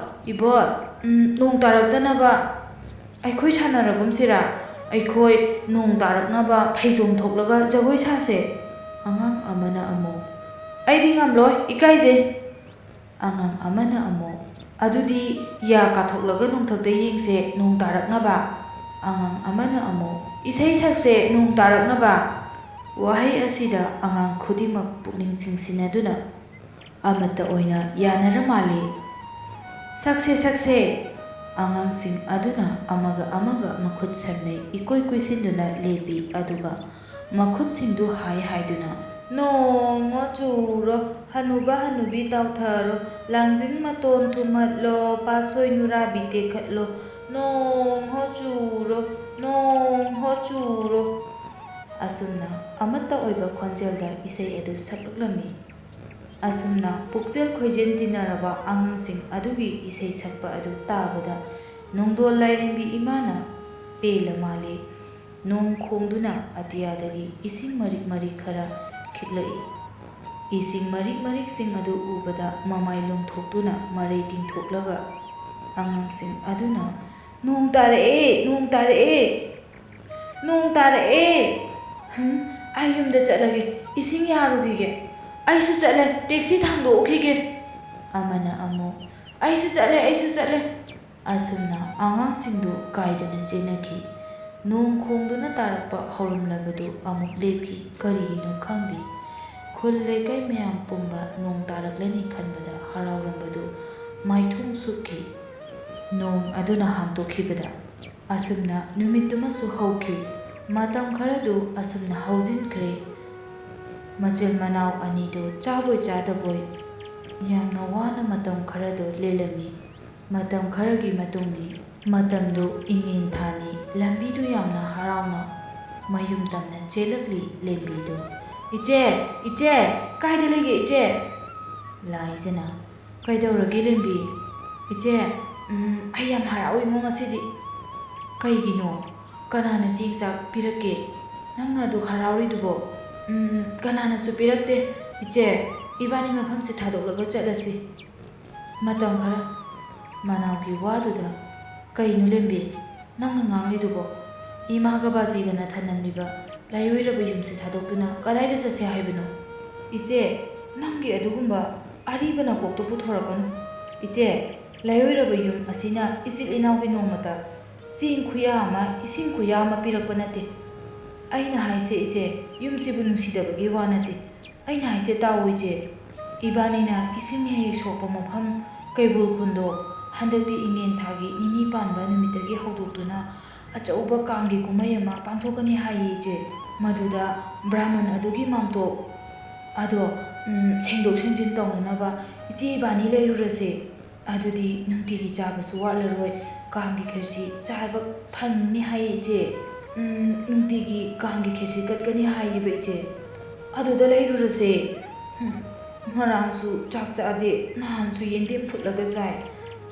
ꯏꯕꯣ, ꯎꯝ, ꯅꯣꯡ ꯇꯥꯔꯛꯇꯅꯕ ꯑꯩꯈꯣꯏ ꯁꯥꯟꯅꯔꯒꯨꯝꯁꯤꯔꯥ? ꯑꯩꯈꯣꯏ ꯅꯣꯡ ꯇꯥꯔꯛꯅꯕ ꯐꯩꯖꯣꯝ ꯊꯣꯛꯂꯒ ꯖꯒꯣꯏ ꯁꯥꯁꯦ꯫" ꯑꯉꯥꯡ ꯑꯃꯅ ꯑꯃꯨꯛ, "ꯑꯩꯗꯤ ꯉꯝꯂꯣꯏ, ꯏꯀꯥꯏꯖꯩ꯫" ꯑꯉꯥꯡ ꯑꯃꯅ ꯑꯃꯨꯛ, "ꯑꯗꯨꯗꯤ ꯌꯥ ꯀꯥꯊꯣꯛꯂꯒ ꯅꯣꯡꯊꯛꯇ ꯌꯦꯡꯁꯦ, ꯅꯣꯡ ꯇꯥꯔꯛꯅꯕ꯫" ꯑꯉꯥꯡ ꯑꯃꯅ ꯑꯃꯨꯛ, "ꯏꯁꯩ ꯁꯛꯁꯦ ꯅꯣꯡ ꯇꯥꯔꯛꯅꯕ!" ꯋꯥꯍꯩ ꯑꯁꯤꯗ ꯑꯉꯥꯡ ꯈꯨꯗꯤꯡꯃꯛ ꯄꯨꯛꯅꯤꯡ ꯆꯤꯡꯁꯤꯟꯅꯗꯨꯅ ꯑꯃꯠꯇ ꯑꯣꯏꯅ ꯌꯥꯅꯔ ꯃꯥꯜꯂꯤ꯫ "ꯁꯛꯁꯦ, ꯁꯛꯁꯦ!" ꯑꯉꯥꯡꯁꯤꯡ ꯑꯗꯨꯅ ꯑꯃꯒ ꯑꯃꯒ ꯃꯈꯨꯠ ꯁꯝꯅꯩ ꯏꯀꯣꯏ ꯀꯣꯏꯁꯤꯟꯗꯨꯅ ꯂꯦꯞꯄꯤ, ꯑꯗꯨꯒ ꯃꯈꯨꯠꯁꯤꯡꯗꯨ ꯍꯥꯏ ꯍꯥꯏꯗꯨꯅ, "ꯅꯣꯡ ꯍꯣ ꯆꯨꯔꯣ, ꯍꯅꯨꯕ ꯍꯅꯨꯕꯤ ꯇꯥꯎꯊꯔꯣ, ꯂꯥꯡꯖꯤꯡ ꯃꯇꯣꯟ ꯊꯨꯝꯍꯠꯂꯣ, ꯄꯥꯠꯁꯣꯏ ꯅꯨꯔꯥꯕꯤ ꯇꯦꯛꯈꯠꯂꯣ, ꯅꯣꯡ ꯍꯣ ꯆꯨꯔꯣ, ꯅꯣꯡ ꯍꯣ ꯆꯨꯔꯣ"꯫ ꯑꯁꯨꯝꯅ ꯑꯃꯠꯇ ꯑꯣꯏꯕ ꯈꯣꯟꯖꯦꯜꯗ ꯏꯁꯩ ꯑꯗꯨ ꯁꯛꯂꯛꯂꯝꯃꯤ꯫ ꯑꯁꯨꯝꯅ ꯄꯨꯛꯆꯦꯜ ꯈꯣꯏꯖꯦꯜ ꯇꯤꯟꯅꯔꯕ ꯑꯉꯥꯡꯁꯤꯡ ꯑꯗꯨꯒꯤ ꯏꯁꯩ ꯁꯛꯄ ꯑꯗꯨ ꯇꯥꯕꯗ ꯅꯣꯡꯗꯣꯜ ꯂꯥꯏꯔꯦꯝꯕꯤ ꯏꯃꯥꯅ ꯄꯦꯜꯂ ꯃꯥꯜꯂꯤ꯫ ꯅꯣꯡ ꯈꯣꯡꯗꯨꯅ ꯑꯇꯤꯌꯥꯗꯒꯤ ꯏꯁꯤꯡ ꯃꯔꯤꯛ ꯃꯔꯤꯛ ꯈꯔ ꯈꯤꯛꯂꯛꯏ꯫ ꯏꯁꯤꯡ ꯃꯔꯤꯛ ꯃꯔꯤꯛꯁꯤꯡ ꯑꯗꯨ ꯎꯕꯗ ꯃꯃꯥꯏ ꯂꯣꯡꯊꯣꯛꯇꯨꯅ ꯃꯔꯩ ꯇꯤꯡꯊꯣꯛꯂꯒ ꯑꯉꯥꯡꯁꯤꯡ ꯑꯗꯨꯅ, "ꯅꯣꯡ ꯇꯥꯔꯛꯑꯦ! ꯅꯣꯡ ꯇꯥꯔꯛꯑꯦ! ꯅꯣꯡ ꯇꯥꯔꯛꯑꯦ! ꯍꯝ, ꯑꯩ ꯌꯨꯝꯗ ꯆꯠꯂꯒꯦ, ꯏꯁꯤꯡ ꯌꯥꯔꯨꯈꯤꯒꯦ꯫ ꯑꯩꯁꯨ ꯆꯠꯂꯦ, ꯇꯦꯛꯁꯤ ꯊꯥꯡꯗꯣꯛꯎꯈꯤꯒꯦ"꯫ ꯑꯃꯅ ꯑꯃꯨꯛ, "ꯑꯩꯁꯨ ꯆꯠꯂꯦ, ꯑꯩꯁꯨ ꯆꯠꯂꯦ"꯫ ꯑꯁꯨꯝꯅ ꯑꯉꯥꯡꯁꯤꯡꯗꯨ ꯀꯥꯏꯗꯨꯅ ꯆꯦꯟꯅꯈꯤ꯫ ꯅꯣꯡ ꯈꯣꯡꯗꯨꯅ ꯇꯥꯔꯛꯄ ꯍꯧꯔꯝꯂꯕꯗꯨ ꯑꯃꯨꯛ ꯂꯦꯞꯈꯤ꯫ ꯀꯔꯤꯒꯤꯅꯣ ꯈꯪꯗꯦ꯫ ꯈꯨꯜ ꯂꯩꯀꯥꯏ ꯃꯌꯥꯝ ꯄꯨꯝꯕ ꯅꯣꯡ ꯇꯥꯔꯛꯂꯅꯤ ꯈꯟꯕꯗ ꯍꯔꯥꯎꯔꯝꯕꯗꯨ ꯃꯥꯏꯊꯣꯡ ꯁꯨꯞꯈꯤ꯫ ꯅꯣꯡ ꯑꯗꯨꯅ ꯍꯥꯡꯗꯣꯛꯈꯤꯕꯗ꯫ ꯑꯁꯨꯝꯅ ꯅꯨꯃꯤꯠꯇꯨꯃꯁꯨ ꯍꯧꯈꯤ꯫ ꯃꯇꯝ ꯈꯔꯗꯨ ꯑꯁꯨꯝꯅ ꯍꯧꯖꯤꯟꯈ꯭ꯔꯦ꯫ ꯃꯆꯤꯜ ꯃꯅꯥꯎ ꯑꯅꯤꯗꯨ ꯆꯥꯕꯣꯏ ꯆꯥꯗꯕꯣꯏ ꯌꯥꯝꯅ ꯋꯥꯅ ꯃꯇꯝ ꯈꯔꯗꯨ ꯂꯦꯜꯂꯝꯃꯤ꯫ ꯃꯇꯝ ꯈꯔꯒꯤ ꯃꯇꯨꯡꯅꯤ꯫ ꯃꯇꯝꯗꯨ ꯏꯉꯦꯟ ꯊꯥꯅꯤ꯫ ꯂꯝꯕꯤꯗꯨ ꯌꯥꯝꯅ ꯍꯔꯥꯎꯅ ꯃꯌꯨꯝ ꯇꯝꯅ ꯆꯦꯜꯂꯛꯂꯤ ꯂꯦꯝꯕꯤꯗꯨ꯫ "ꯏꯆꯦ! ꯏꯆꯦ! ꯀꯥꯏꯗ ꯂꯩꯒꯦ ꯏꯆꯦ?" ꯂꯥꯏꯖꯅ, "ꯀꯩꯗꯧꯔꯒꯦ ꯂꯦꯝꯕꯤ?" "ꯏꯆꯦ, ꯎꯝ, ꯑꯩ ꯌꯥꯝ ꯍꯔꯥꯎꯏꯉꯣ ꯉꯁꯤꯗꯤ"꯫ "ꯀꯩꯒꯤꯅꯣ? ꯀꯅꯥꯅ ꯆꯦꯡ ꯆꯥꯛ ꯄꯤꯔꯛꯀꯦ? ꯅꯪꯅ ꯑꯗꯨꯛ ꯍꯔꯥꯎꯔꯤꯗꯨꯕꯣ?" "ꯎꯝ, ꯀꯅꯥꯅꯁꯨ ꯄꯤꯔꯛꯇꯦ꯫ ꯏꯆꯦ, ꯏꯕꯥꯅꯤ ꯃꯐꯝꯁꯦ ꯊꯥꯗꯣꯛꯂꯒ ꯆꯠꯂꯁꯤ"꯫ ꯃꯇꯝ ꯈꯔ ꯃꯅꯥꯎꯒꯤ ꯋꯥꯗꯨꯗ, "ꯀꯩꯅꯣ ꯂꯦꯝꯕꯤ, ꯅꯪꯅ ꯉꯥꯡꯂꯤꯗꯨꯕꯣ? ꯏꯃꯥꯒ ꯕꯥꯖꯤꯒꯅ ꯊꯅꯝꯂꯤꯕ ꯂꯥꯏꯑꯣꯏꯔꯕ ꯌꯨꯝꯁꯤ ꯊꯥꯗꯣꯛꯇꯨꯅ ꯀꯗꯥꯏꯗ ꯆꯠꯁꯦ ꯍꯥꯏꯕꯅꯣ?" "ꯏꯆꯦ, ꯅꯪꯒꯤ ꯑꯗꯨꯒꯨꯝꯕ ꯑꯔꯤꯕ ꯅꯀꯣꯛꯇꯨ ꯄꯨꯊꯣꯔꯛꯀꯅꯨ꯫ ꯏꯆꯦ, ꯂꯥꯏꯑꯣꯏꯔꯕ ꯌꯨꯝ ꯑꯁꯤꯅ ꯏꯆꯤꯜ ꯏꯅꯥꯎꯒꯤ ꯅꯣꯡꯃꯇ ꯆꯦꯡ ꯈꯨꯌꯥ ꯑꯃ, ꯏꯁꯤꯡ ꯈꯨꯌꯥ ꯑꯃ ꯄꯤꯔꯛꯄ ꯅꯠꯇꯦ꯫ ꯑꯩꯅ ꯍꯥꯏꯁꯦ ꯏꯆꯦ, ꯌꯨꯝꯁꯤꯕꯨ ꯅꯨꯡꯁꯤꯗꯕꯒꯤ ꯋꯥ ꯅꯠꯇꯦ꯫ ꯑꯩꯅ ꯍꯥꯏꯁꯦ ꯇꯥꯎ ꯏꯆꯦ, ꯏꯕꯥꯅꯤꯅ ꯏꯁꯤꯡ ꯍꯦꯛ ꯍꯦꯛ ꯁꯣꯛꯄ ꯃꯐꯝ ꯀꯩꯕꯨꯜ ꯈꯨꯟꯗꯣ ꯍꯟꯗꯛꯇꯤ ꯏꯉꯦꯟ ꯊꯥꯒꯤ ꯅꯤꯅꯤ ꯄꯥꯟꯕ ꯅꯨꯃꯤꯠꯇꯒꯤ ꯍꯧꯗꯣꯛꯇꯨꯅ ꯑꯆꯧꯕ ꯀꯥꯡꯒꯤ ꯀꯨꯝꯍꯩ ꯑꯃ ꯄꯥꯡꯊꯣꯛꯀꯅꯤ ꯍꯥꯏꯌꯦ ꯏꯆꯦ꯫ ꯃꯗꯨꯗ ꯕ꯭ꯔꯥꯍꯃꯟ ꯑꯗꯨꯒꯤ ꯃꯥꯝꯇꯣꯞ ꯑꯗꯣ, ꯎꯝ, ꯁꯦꯡꯗꯣꯛ ꯁꯦꯡꯖꯤꯟ ꯇꯧꯅꯅꯕ ꯏꯆꯦ ꯏꯕꯥꯅꯤ ꯂꯩꯔꯨꯔꯁꯦ꯫ ꯑꯗꯨꯗꯤ ꯅꯨꯡꯇꯤꯒꯤ ꯆꯥꯕꯁꯨ ꯋꯥꯠꯂꯔꯣꯏ, ꯀꯥꯡꯒꯤ ꯈꯦꯔꯁꯤ ꯆꯥꯕ ꯐꯪꯅꯤ ꯍꯥꯏꯌꯦ ꯏꯆꯦ꯫ ꯎꯝ, ꯅꯨꯡꯇꯤꯒꯤ ꯀꯥꯡꯒꯤ ꯈꯦꯔꯁꯤ ꯀꯠꯀꯅꯤ ꯍꯥꯏꯌꯦꯕ ꯏꯆꯦ꯫ ꯑꯗꯨꯗ ꯂꯩꯔꯨꯔꯁꯦ꯫ ꯍꯨꯝ, ꯉꯔꯥꯡꯁꯨ ꯆꯥꯛ ꯆꯥꯗꯦ, ꯅꯍꯥꯟꯁꯨ ꯌꯦꯟꯗꯦꯝ ꯐꯨꯠꯂꯒ ꯆꯥꯏ꯫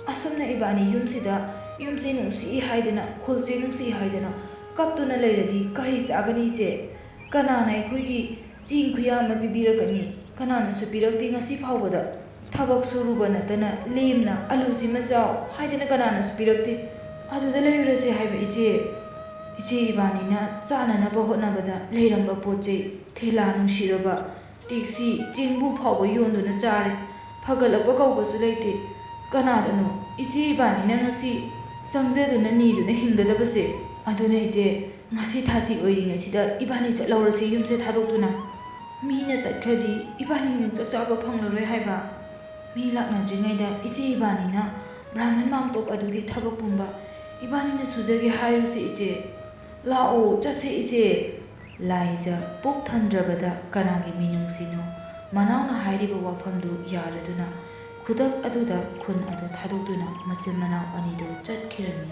ꯑꯁꯨꯝꯅ ꯏꯕꯥꯅꯤ ꯌꯨꯝꯁꯤꯗ, ꯌꯨꯝꯁꯦ ꯅꯨꯡꯁꯤ ꯍꯥꯏꯗꯅ, ꯈꯨꯜꯁꯦ ꯅꯨꯡꯁꯤ ꯍꯥꯏꯗꯅ ꯀꯞꯇꯨꯅ ꯂꯩꯔꯗꯤ ꯀꯔꯤ ꯆꯥꯒꯅꯤ ꯏꯆꯦ? ꯀꯅꯥꯅ ꯑꯩꯈꯣꯏꯒꯤ ꯆꯦꯡ ꯈꯨꯌꯥ ꯑꯃ ꯄꯤꯕꯤꯔꯛꯀꯅꯤ? ꯀꯅꯥꯅꯁꯨ ꯄꯤꯔꯛꯇꯦ ꯉꯁꯤ ꯐꯥꯎꯕꯗ꯫ ꯊꯕꯛ ꯁꯨꯔꯨꯕ ꯅꯠꯇꯅ ꯂꯦꯝꯅ "ꯑꯂꯨꯁꯤꯃ ꯆꯥꯎ" ꯍꯥꯏꯗꯅ ꯀꯅꯥꯅꯁꯨ ꯄꯤꯔꯛꯇꯦ꯫ ꯑꯗꯨꯗ ꯂꯩꯔꯨꯔꯁꯦ ꯍꯥꯏꯕ ꯏꯆꯦ꯫ ꯏꯆꯦ ꯏꯕꯥꯅꯤꯅ ꯆꯥꯅꯅꯕ ꯍꯣꯠꯅꯕꯗ ꯂꯩꯔꯝꯕ ꯄꯣꯠ ꯆꯩ, ꯊꯦꯂꯥ ꯅꯨꯡꯁꯤꯔꯕ, ꯇꯦꯛꯁꯤ, ꯆꯦꯡꯕꯨ ꯐꯥꯎꯕ ꯌꯣꯟꯗꯨꯅ ꯆꯥꯔꯦ꯫ ꯐꯒꯠꯂꯛꯄ ꯀꯧꯕꯁꯨ ꯂꯩꯇꯦ꯫ ꯀꯅꯥꯗꯅꯣ ꯏꯆꯦ ꯏꯕꯥꯅꯤꯅ ꯉꯁꯤ ꯆꯪꯖꯗꯨꯅ ꯅꯤꯗꯨꯅ ꯍꯤꯡꯒꯗꯕꯁꯦ? ꯑꯗꯨꯅ ꯏꯆꯦ, ꯉꯁꯤ ꯊꯥꯁꯤ ꯑꯣꯏꯔꯤꯉꯩꯁꯤꯗ ꯏꯕꯥꯅꯤ ꯆꯠꯍꯧꯔꯁꯦ ꯌꯨꯝꯁꯦ ꯊꯥꯗꯣꯛꯇꯨꯅ꯫ ꯃꯤꯅ ꯆꯠꯈ꯭ꯔꯗꯤ ꯏꯕꯥꯅꯤ ꯑꯃꯨꯛ ꯆꯥꯛ ꯆꯥꯕ ꯐꯪꯂꯔꯣꯏ ꯍꯥꯏꯕ꯫ ꯃꯤ ꯂꯥꯛꯅꯗ꯭ꯔꯤꯉꯩꯗ ꯏꯆꯦ ꯏꯕꯥꯅꯤꯅ ꯕ꯭ꯔꯥꯍꯃꯟ ꯃꯥꯝꯇꯣꯞ ꯑꯗꯨꯒꯤ ꯊꯕꯛ ꯄꯨꯝꯕ ꯏꯕꯥꯅꯤꯅ ꯁꯨꯖꯒꯦ ꯍꯥꯏꯔꯨꯁꯦ ꯏꯆꯦ꯫ ꯂꯥꯛꯑꯣ, ꯆꯠꯁꯦ ꯏꯆꯦ꯫ ꯂꯥꯏꯖ ꯄꯨꯛ ꯊꯟꯗ꯭ꯔꯕꯗ ꯀꯅꯥꯒꯤ ꯃꯤꯅꯨꯡꯁꯤꯅꯣ? ꯃꯅꯥꯎꯅ ꯍꯥꯏꯔꯤꯕ ꯋꯥꯐꯝꯗꯨ ꯌꯥꯔꯗꯨꯅ ꯈꯨꯗꯛ ꯑꯗꯨꯗ ꯈꯨꯟ ꯑꯗꯨ ꯊꯥꯗꯣꯛꯇꯨꯅ ꯃꯆꯤꯟ ꯃꯅꯥꯎ ꯑꯅꯤꯗꯨ ꯆꯠꯈꯤꯔꯝꯃꯤ꯫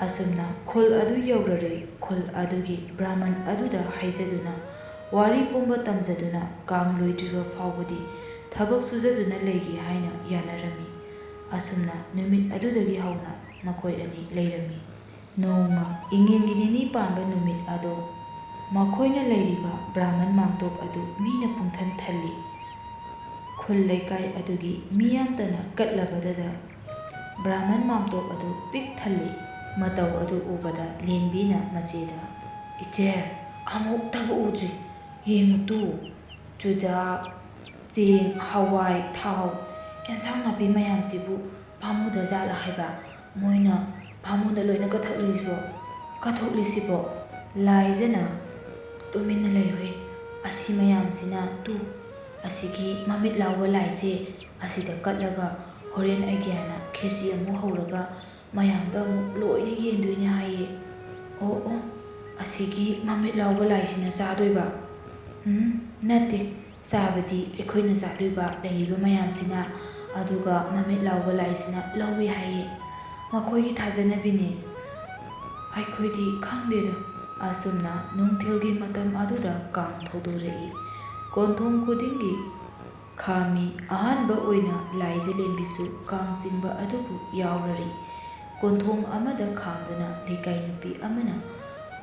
ꯑꯁꯨꯝꯅ ꯈꯨꯜ ꯑꯗꯨ ꯌꯧꯔꯔꯦ꯫ ꯈꯨꯜ ꯑꯗꯨꯒꯤ ꯕ꯭ꯔꯥꯍꯃꯟ ꯑꯗꯨꯗ ꯍꯥꯏꯖꯗꯨꯅ ꯋꯥꯔꯤ ꯄꯨꯝꯕ ꯇꯝꯖꯗꯨꯅ ꯀꯥꯡ ꯂꯣꯏꯗ꯭ꯔꯤꯕ ꯐꯥꯎꯕꯗꯤ ꯊꯕꯛ ꯁꯨꯖꯗꯨꯅ ꯂꯩꯒꯦ ꯍꯥꯏꯅ ꯌꯥꯅꯔꯝꯃꯤ꯫ ꯑꯁꯨꯝꯅ ꯅꯨꯃꯤꯠ ꯑꯗꯨꯗꯒꯤ ꯍꯧꯅ ꯃꯈꯣꯏ ꯑꯅꯤ ꯂꯩꯔꯝꯃꯤ꯫ ꯅꯣꯡꯃ ꯏꯉꯦꯟꯒꯤ ꯅꯤꯅꯤ ꯄꯥꯟꯕ ꯅꯨꯃꯤꯠ ꯑꯗꯣ ꯃꯈꯣꯏꯅ ꯂꯩꯔꯤꯕ ꯕ꯭ꯔꯥꯍꯃꯟ ꯃꯥꯝꯇꯣꯞ ꯑꯗꯨ ꯃꯤꯅ ꯄꯨꯡꯊꯟ ꯊꯜꯂꯤ꯫ ꯈꯨꯜ ꯂꯩꯀꯥꯏ ꯑꯗꯨꯒꯤ ꯃꯤꯌꯥꯝꯇꯅ ꯀꯠꯂꯕꯗꯗ ꯕ꯭ꯔꯥꯍꯃꯟ ꯃꯥꯝꯇꯣꯞ ꯑꯗꯨ ꯄꯤꯛ ꯊꯜꯂꯤ꯫ ꯃꯇꯧ ꯑꯗꯨ ꯎꯕꯗ ꯂꯦꯝꯕꯤꯅ ꯃꯆꯦꯗ, "ꯏꯆꯦ, ꯑꯃꯨꯛꯇꯕꯨ ꯎꯗ꯭ꯔꯤ꯫ ꯌꯦꯡꯉꯨ ꯇꯨ, ꯆꯨꯖꯥꯛ, ꯆꯦꯡ, ꯍꯋꯥꯏ, ꯊꯥꯎ, ꯑꯦꯟꯁꯥꯡ ꯅꯥꯄꯤ ꯃꯌꯥꯝꯁꯤꯕꯨ ꯄꯥꯝꯃꯨꯗ ꯖꯥꯠꯂ ꯍꯥꯏꯕ? ꯃꯣꯏꯅ ꯍꯥꯃꯣꯟꯗ ꯂꯣꯏꯅ ꯀꯠꯊꯣꯛꯂꯤꯁꯤꯕꯣ? ꯀꯠꯊꯣꯛꯂꯤꯁꯤꯕꯣ? ꯂꯥꯏꯖꯅ, "ꯇꯨꯃꯤꯟꯅ ꯂꯩꯌꯨꯍꯦ꯫ ꯑꯁꯤ ꯃꯌꯥꯝꯁꯤꯅ ꯇꯨ, ꯑꯁꯤꯒꯤ ꯃꯃꯤꯠ ꯂꯥꯎꯕ ꯂꯥꯏꯁꯦ ꯑꯁꯤꯗ ꯀꯠꯂꯒ ꯍꯣꯔꯦꯟ ꯑꯩꯒ꯭ꯌꯥꯅ ꯈꯦꯆꯤ ꯑꯃꯨꯛ ꯍꯧꯔꯒ ꯃꯌꯥꯝꯗ ꯑꯃꯨꯛ ꯂꯣꯏꯅ ꯌꯦꯟꯗꯣꯏꯅꯦ ꯍꯥꯏꯌꯦ꯫" "ꯑꯣ, ꯑꯣ, ꯑꯁꯤꯒꯤ ꯃꯃꯤꯠ ꯂꯥꯎꯕ ꯂꯥꯏꯁꯤꯅ ꯆꯥꯗꯣꯏꯕ?" "ꯎꯝ, ꯅꯠꯇꯦ, ꯆꯥꯕꯗꯤ ꯑꯩꯈꯣꯏꯅ ꯆꯥꯗꯣꯏꯕ, ꯂꯩꯔꯤꯕ ꯃꯌꯥꯝꯁꯤꯅ, ꯑꯗꯨꯒ ꯃꯃꯤꯠ ꯂꯥꯎꯕ ꯂꯥꯏꯁꯤꯅ ꯂꯧꯏ ꯍꯥꯏꯌꯦ꯫ ꯃꯈꯣꯏꯒꯤ ꯊꯥꯖꯅꯕꯤꯅꯦ꯫ ꯑꯩꯈꯣꯏꯗꯤ ꯈꯪꯗꯦꯗ꯫" ꯑꯁꯨꯝꯅ ꯅꯨꯡꯊꯤꯜꯒꯤ ꯃꯇꯝ ꯑꯗꯨꯗ ꯀꯥꯡ ꯊꯧꯗꯣꯔꯛꯏ꯫ ꯀꯣꯟꯊꯣꯡ ꯈꯨꯗꯤꯡꯒꯤ ꯈꯥꯝꯃꯤ꯫ ꯑꯍꯥꯟꯕ ꯑꯣꯏꯅ ꯂꯥꯏꯖꯂꯦꯝꯕꯤꯁꯨ ꯀꯥꯡ ꯆꯤꯡꯕ ꯑꯗꯨꯕꯨ ꯌꯥꯎꯔꯔꯤ꯫ ꯀꯣꯟꯊꯣꯡ ꯑꯃꯗ ꯈꯥꯝꯗꯨꯅ ꯂꯩꯀꯥꯏ ꯅꯨꯄꯤ ꯑꯃꯅ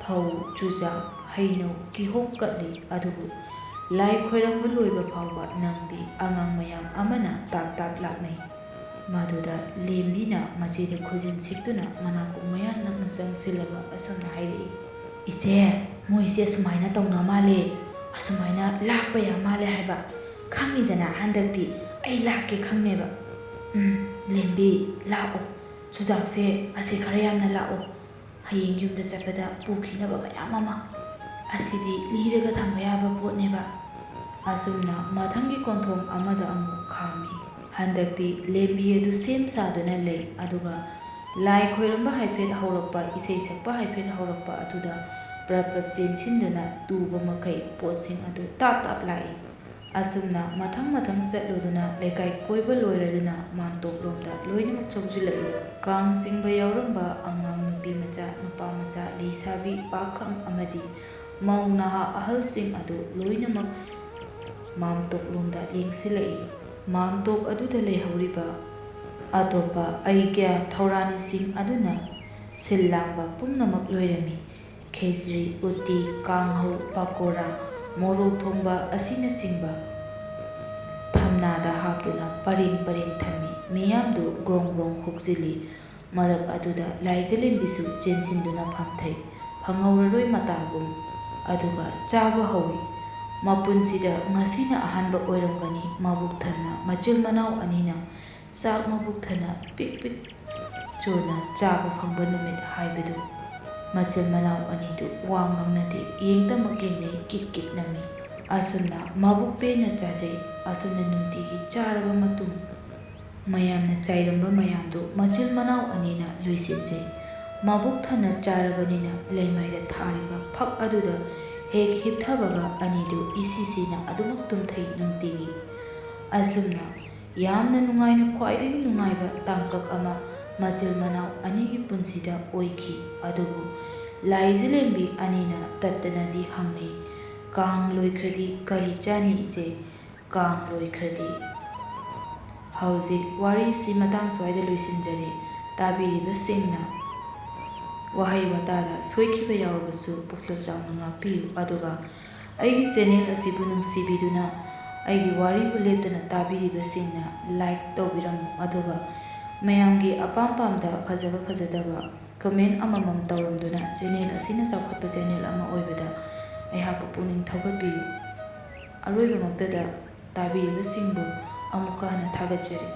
ꯐꯧ, ꯆꯨꯖꯥꯛ, ꯍꯩꯅꯧ, ꯀꯤꯍꯣꯝ ꯀꯠꯂꯤ꯫ ꯑꯗꯨꯕꯨ ꯂꯥꯏ ꯈꯣꯏꯔꯝꯕ ꯂꯣꯏꯕ ꯐꯥꯎꯕ ꯅꯪꯗꯦ꯫ ꯑꯉꯥꯡ ꯃꯌꯥꯝ ꯑꯃꯅ ꯇꯥꯞ ꯇꯥꯞ ꯂꯥꯛꯅꯩ꯫ ꯃꯗꯨꯗ ꯂꯦꯝꯕꯤꯅ ꯃꯆꯦꯗ ꯈꯨꯖꯤꯟ ꯁꯤꯛꯇꯨꯅ ꯃꯅꯥꯀꯣꯡ ꯃꯌꯥ ꯅꯛꯅ ꯆꯪꯁꯤꯜꯂꯒ ꯑꯁꯨꯝꯅ ꯍꯥꯏꯔꯛꯏ, "ꯏꯆꯦ, ꯃꯣꯏꯁꯦ ꯑꯁꯨꯃꯥꯏꯅ ꯇꯧꯅ ꯃꯥꯜꯂꯦ, ꯑꯁꯨꯃꯥꯏꯅ ꯂꯥꯛꯄ ꯌꯥꯝ ꯃꯥꯜꯂꯦ ꯍꯥꯏꯕ꯫ ꯈꯪꯉꯤꯗꯅ, ꯍꯟꯗꯛꯇꯤ ꯑꯩ ꯂꯥꯛꯀꯦ ꯈꯪꯅꯦꯕ꯫" "ꯎꯝ, ꯂꯦꯝꯕꯤ, ꯂꯥꯛꯑꯣ꯫ ꯆꯨꯖꯥꯛꯁꯦ ꯑꯁꯤ ꯈꯔ ꯌꯥꯝꯅ ꯂꯥꯛꯑꯣ꯫ ꯍꯌꯦꯡ ꯌꯨꯝꯗ ꯆꯠꯄꯗ ꯄꯨꯈꯤꯅꯕ ꯃꯌꯥꯝ ꯑꯃ꯫ ꯑꯁꯤꯗꯤ ꯂꯤꯔꯒ ꯊꯝꯕ ꯌꯥꯕ ꯄꯣꯠꯅꯦꯕ꯫" ꯑꯁꯨꯝꯅ ꯃꯊꯪꯒꯤ ꯀꯣꯟꯊꯣꯡ ꯑꯃꯗ ꯑꯃꯨꯛ ꯈꯥꯝꯃꯤ꯫ ꯍꯟꯗꯛꯇꯤ ꯂꯦꯝꯕꯤ ꯑꯗꯨ ꯁꯦꯝ ꯁꯥꯗꯨꯅ ꯂꯩ, ꯑꯗꯨꯒ ꯂꯥꯏ ꯈꯣꯏꯔꯝꯕ ꯍꯥꯏꯐꯦꯠ ꯍꯧꯔꯛꯄ, ꯏꯁꯩ ꯁꯛꯄ ꯍꯥꯏꯐꯦꯠ ꯍꯧꯔꯛꯄ ꯑꯗꯨꯗ ꯄ꯭ꯔꯞ ꯄ꯭ꯔꯞ ꯆꯦꯟꯁꯤꯟꯗꯨꯅ ꯇꯨꯕ ꯃꯈꯩ ꯄꯣꯠꯁꯤꯡ ꯑꯗꯨ ꯇꯥꯞ ꯇꯥꯞ ꯂꯥꯛꯏ꯫ ꯑꯁꯨꯝꯅ ꯃꯊꯪ ꯃꯊꯪ ꯆꯠꯂꯨꯗꯨꯅ ꯂꯩꯀꯥꯏ ꯀꯣꯏꯕ ꯂꯣꯏꯔꯗꯨꯅ ꯃꯥꯝꯇꯣꯞꯂꯣꯝꯗ ꯂꯣꯏꯅꯃꯛ ꯆꯪꯁꯤꯜꯂꯛꯏ꯫ ꯀꯥꯡ ꯆꯤꯡꯕ ꯌꯥꯎꯔꯝꯕ ꯑꯉꯥꯡ ꯅꯨꯄꯤ ꯃꯆꯥ, ꯅꯨꯄꯥ ꯃꯆꯥ, ꯂꯩꯁꯥꯕꯤ, ꯄꯥꯈꯪ ꯑꯃꯗꯤ ꯃꯧ ꯅꯍꯥ ꯑꯍꯜꯁꯤꯡ ꯑꯗꯨ ꯂꯣꯏꯅꯃꯛ ꯃꯥꯝꯇꯣꯞꯂꯣꯝꯗ ꯂꯦꯡꯁꯤꯜꯂꯛꯏ꯫ ꯃꯥꯝꯇꯣꯞ ꯑꯗꯨꯗ ꯂꯩꯍꯧꯔꯤꯕ ꯑꯇꯣꯞꯄ ꯑꯩꯒ꯭ꯌꯥ ꯊꯧꯔꯥꯅꯤꯁꯤꯡ ꯑꯗꯨꯅ ꯁꯤꯜ ꯂꯥꯡꯕ ꯄꯨꯝꯅꯃꯛ ꯂꯣꯏꯔꯝꯃꯤ꯫ ꯈꯦꯆ꯭ꯔꯤ, ꯎꯇꯤ, ꯀꯥꯡꯍꯧ, ꯄꯀꯣꯔꯥ, ꯃꯣꯔꯣꯛ ꯊꯣꯡꯕ ꯑꯁꯤꯅꯆꯤꯡꯕ ꯊꯝꯅꯥꯗ ꯍꯥꯞꯇꯨꯅ ꯄꯔꯦꯡ ꯄꯔꯦꯡ ꯊꯝꯃꯤ꯫ ꯃꯤꯌꯥꯝꯗꯨ ꯒ꯭ꯔꯣꯡ ꯒ꯭ꯔꯣꯡ ꯍꯨꯛꯆꯤꯜꯂꯤ꯫ ꯃꯔꯛ ꯑꯗꯨꯗ ꯂꯥꯏꯖꯂꯦꯝꯕꯤꯁꯨ ꯆꯦꯟꯁꯤꯟꯗꯨꯅ ꯐꯝꯊꯩ, ꯐꯪꯍꯧꯔꯔꯣꯏ ꯃꯇꯥꯒꯨꯝ꯫ ꯑꯗꯨꯒ ꯆꯥꯕ ꯍꯧꯏ꯫ ꯃꯄꯨꯟꯁꯤꯗ ꯉꯁꯤꯅ ꯑꯍꯥꯟꯕ ꯑꯣꯏꯔꯝꯒꯅꯤ ꯃꯕꯨꯛ ꯊꯟꯅ ꯃꯆꯤꯜ ꯃꯅꯥꯎ ꯑꯅꯤꯅ ꯆꯥꯛ ꯃꯕꯨꯛ ꯊꯟꯅ ꯄꯤꯛ ꯄꯤꯛ ꯁꯨꯅ ꯆꯥꯕ ꯐꯪꯕ ꯅꯨꯃꯤꯠ ꯍꯥꯏꯕꯗꯨ꯫ ꯃꯆꯤꯜ ꯃꯅꯥꯎ ꯑꯅꯤꯗꯨ ꯋꯥ ꯉꯥꯡꯅꯗꯦ, ꯌꯦꯡꯗꯃꯛ ꯌꯦꯡꯅꯩ, ꯀꯤꯛ ꯀꯤꯛ ꯅꯝꯃꯤ꯫ ꯑꯁꯨꯝꯅ ꯃꯕꯨꯛ ꯄꯦꯟꯅ ꯆꯥꯖꯩ꯫ ꯑꯁꯨꯝꯅ ꯅꯨꯡꯇꯤꯒꯤ ꯆꯥꯔꯕ ꯃꯇꯨꯡ, ꯃꯌꯥꯝꯅ ꯆꯥꯏꯔꯝꯕ ꯃꯌꯥꯝꯗꯨ ꯃꯆꯤꯜ ꯃꯅꯥꯎ ꯑꯅꯤꯅ ꯂꯣꯏꯁꯤꯟꯖꯩ꯫ ꯃꯕꯨꯛ ꯊꯟꯅ ꯆꯥꯔꯕꯅꯤꯅ ꯂꯩꯃꯥꯏꯗ ꯊꯥꯔꯤꯕ ꯐꯛ ꯑꯗꯨꯗ ꯍꯦꯛ ꯍꯤꯞꯊꯕꯒ ꯑꯅꯤꯗꯨ ꯏꯁꯤ ꯁꯤꯅ ꯑꯗꯨꯃꯛ ꯇꯨꯝꯊꯩ ꯅꯨꯡꯇꯤꯒꯤ꯫ ꯑꯁꯨꯝꯅ ꯌꯥꯝꯅ ꯅꯨꯡꯉꯥꯏꯅ, ꯈ꯭ꯋꯥꯏꯗꯒꯤ ꯅꯨꯡꯉꯥꯏꯕ ꯇꯥꯡꯀꯛ ꯑꯃ ꯃꯆꯤꯜ ꯃꯅꯥꯎ ꯑꯅꯤꯒꯤ ꯄꯨꯟꯁꯤꯗ ꯑꯣꯏꯈꯤ꯫ ꯑꯗꯨꯕꯨ ꯂꯥꯏꯖꯂꯦꯝꯕꯤ ꯑꯅꯤꯅ ꯇꯠꯇꯅꯗꯤ ꯍꯪꯅꯩ, "ꯀꯥꯡ ꯂꯣꯏꯈ꯭ꯔꯗꯤ ꯀꯔꯤ ꯆꯥꯅꯤ ꯏꯆꯦ? ꯀꯥꯡ ꯂꯣꯏꯈ꯭ꯔꯗꯤ?" ꯍꯧꯖꯤꯛ ꯋꯥꯔꯤꯁꯤ ꯃꯇꯥꯡ ꯁ꯭ꯋꯥꯏꯗ ꯂꯣꯏꯁꯤꯟꯖꯔꯦ꯫ ꯇꯥꯕꯤꯔꯤꯕꯁꯤꯡꯅ ꯋꯥꯍꯩ ꯋꯥꯇꯥꯗ ꯁꯣꯏꯈꯤꯕ ꯌꯥꯎꯔꯕꯁꯨ ꯄꯨꯛꯆꯦꯜ ꯆꯥꯎꯅ ꯉꯥꯛꯄꯤꯌꯨ꯫ ꯑꯗꯨꯒ ꯑꯩꯒꯤ ꯆꯦꯅꯦꯜ ꯑꯁꯤꯕꯨ ꯅꯨꯡꯁꯤꯕꯤꯗꯨꯅ ꯑꯩꯒꯤ ꯋꯥꯔꯤꯕꯨ ꯂꯦꯞꯇꯅ ꯇꯥꯕꯤꯔꯤꯕꯁꯤꯡꯅ ꯂꯥꯏꯛ ꯇꯧꯕꯤꯔꯝꯃꯨ꯫ ꯑꯗꯨꯒ ꯃꯌꯥꯝꯒꯤ ꯑꯄꯥꯝ ꯄꯥꯝꯗ ꯐꯖꯕ ꯐꯖꯗꯕ ꯀꯃꯦꯟ ꯑꯃꯃꯝ ꯇꯧꯔꯝꯗꯨꯅ ꯆꯦꯅꯦꯜ ꯑꯁꯤꯅ ꯆꯥꯎꯈꯠꯄ ꯆꯦꯅꯦꯜ ꯑꯃ ꯑꯣꯏꯕꯗ ꯑꯩꯍꯥꯛꯄꯨ ꯄꯨꯛꯅꯤꯡ ꯊꯧꯒꯠꯄꯤꯌꯨ꯫ ꯑꯔꯣꯏꯕꯃꯛꯇꯗ ꯇꯥꯕꯤꯔꯤꯕꯁꯤꯡꯕꯨ ꯑꯃꯨꯛꯀ ꯍꯟꯅ ꯊꯥꯒꯠꯆꯔꯤ꯫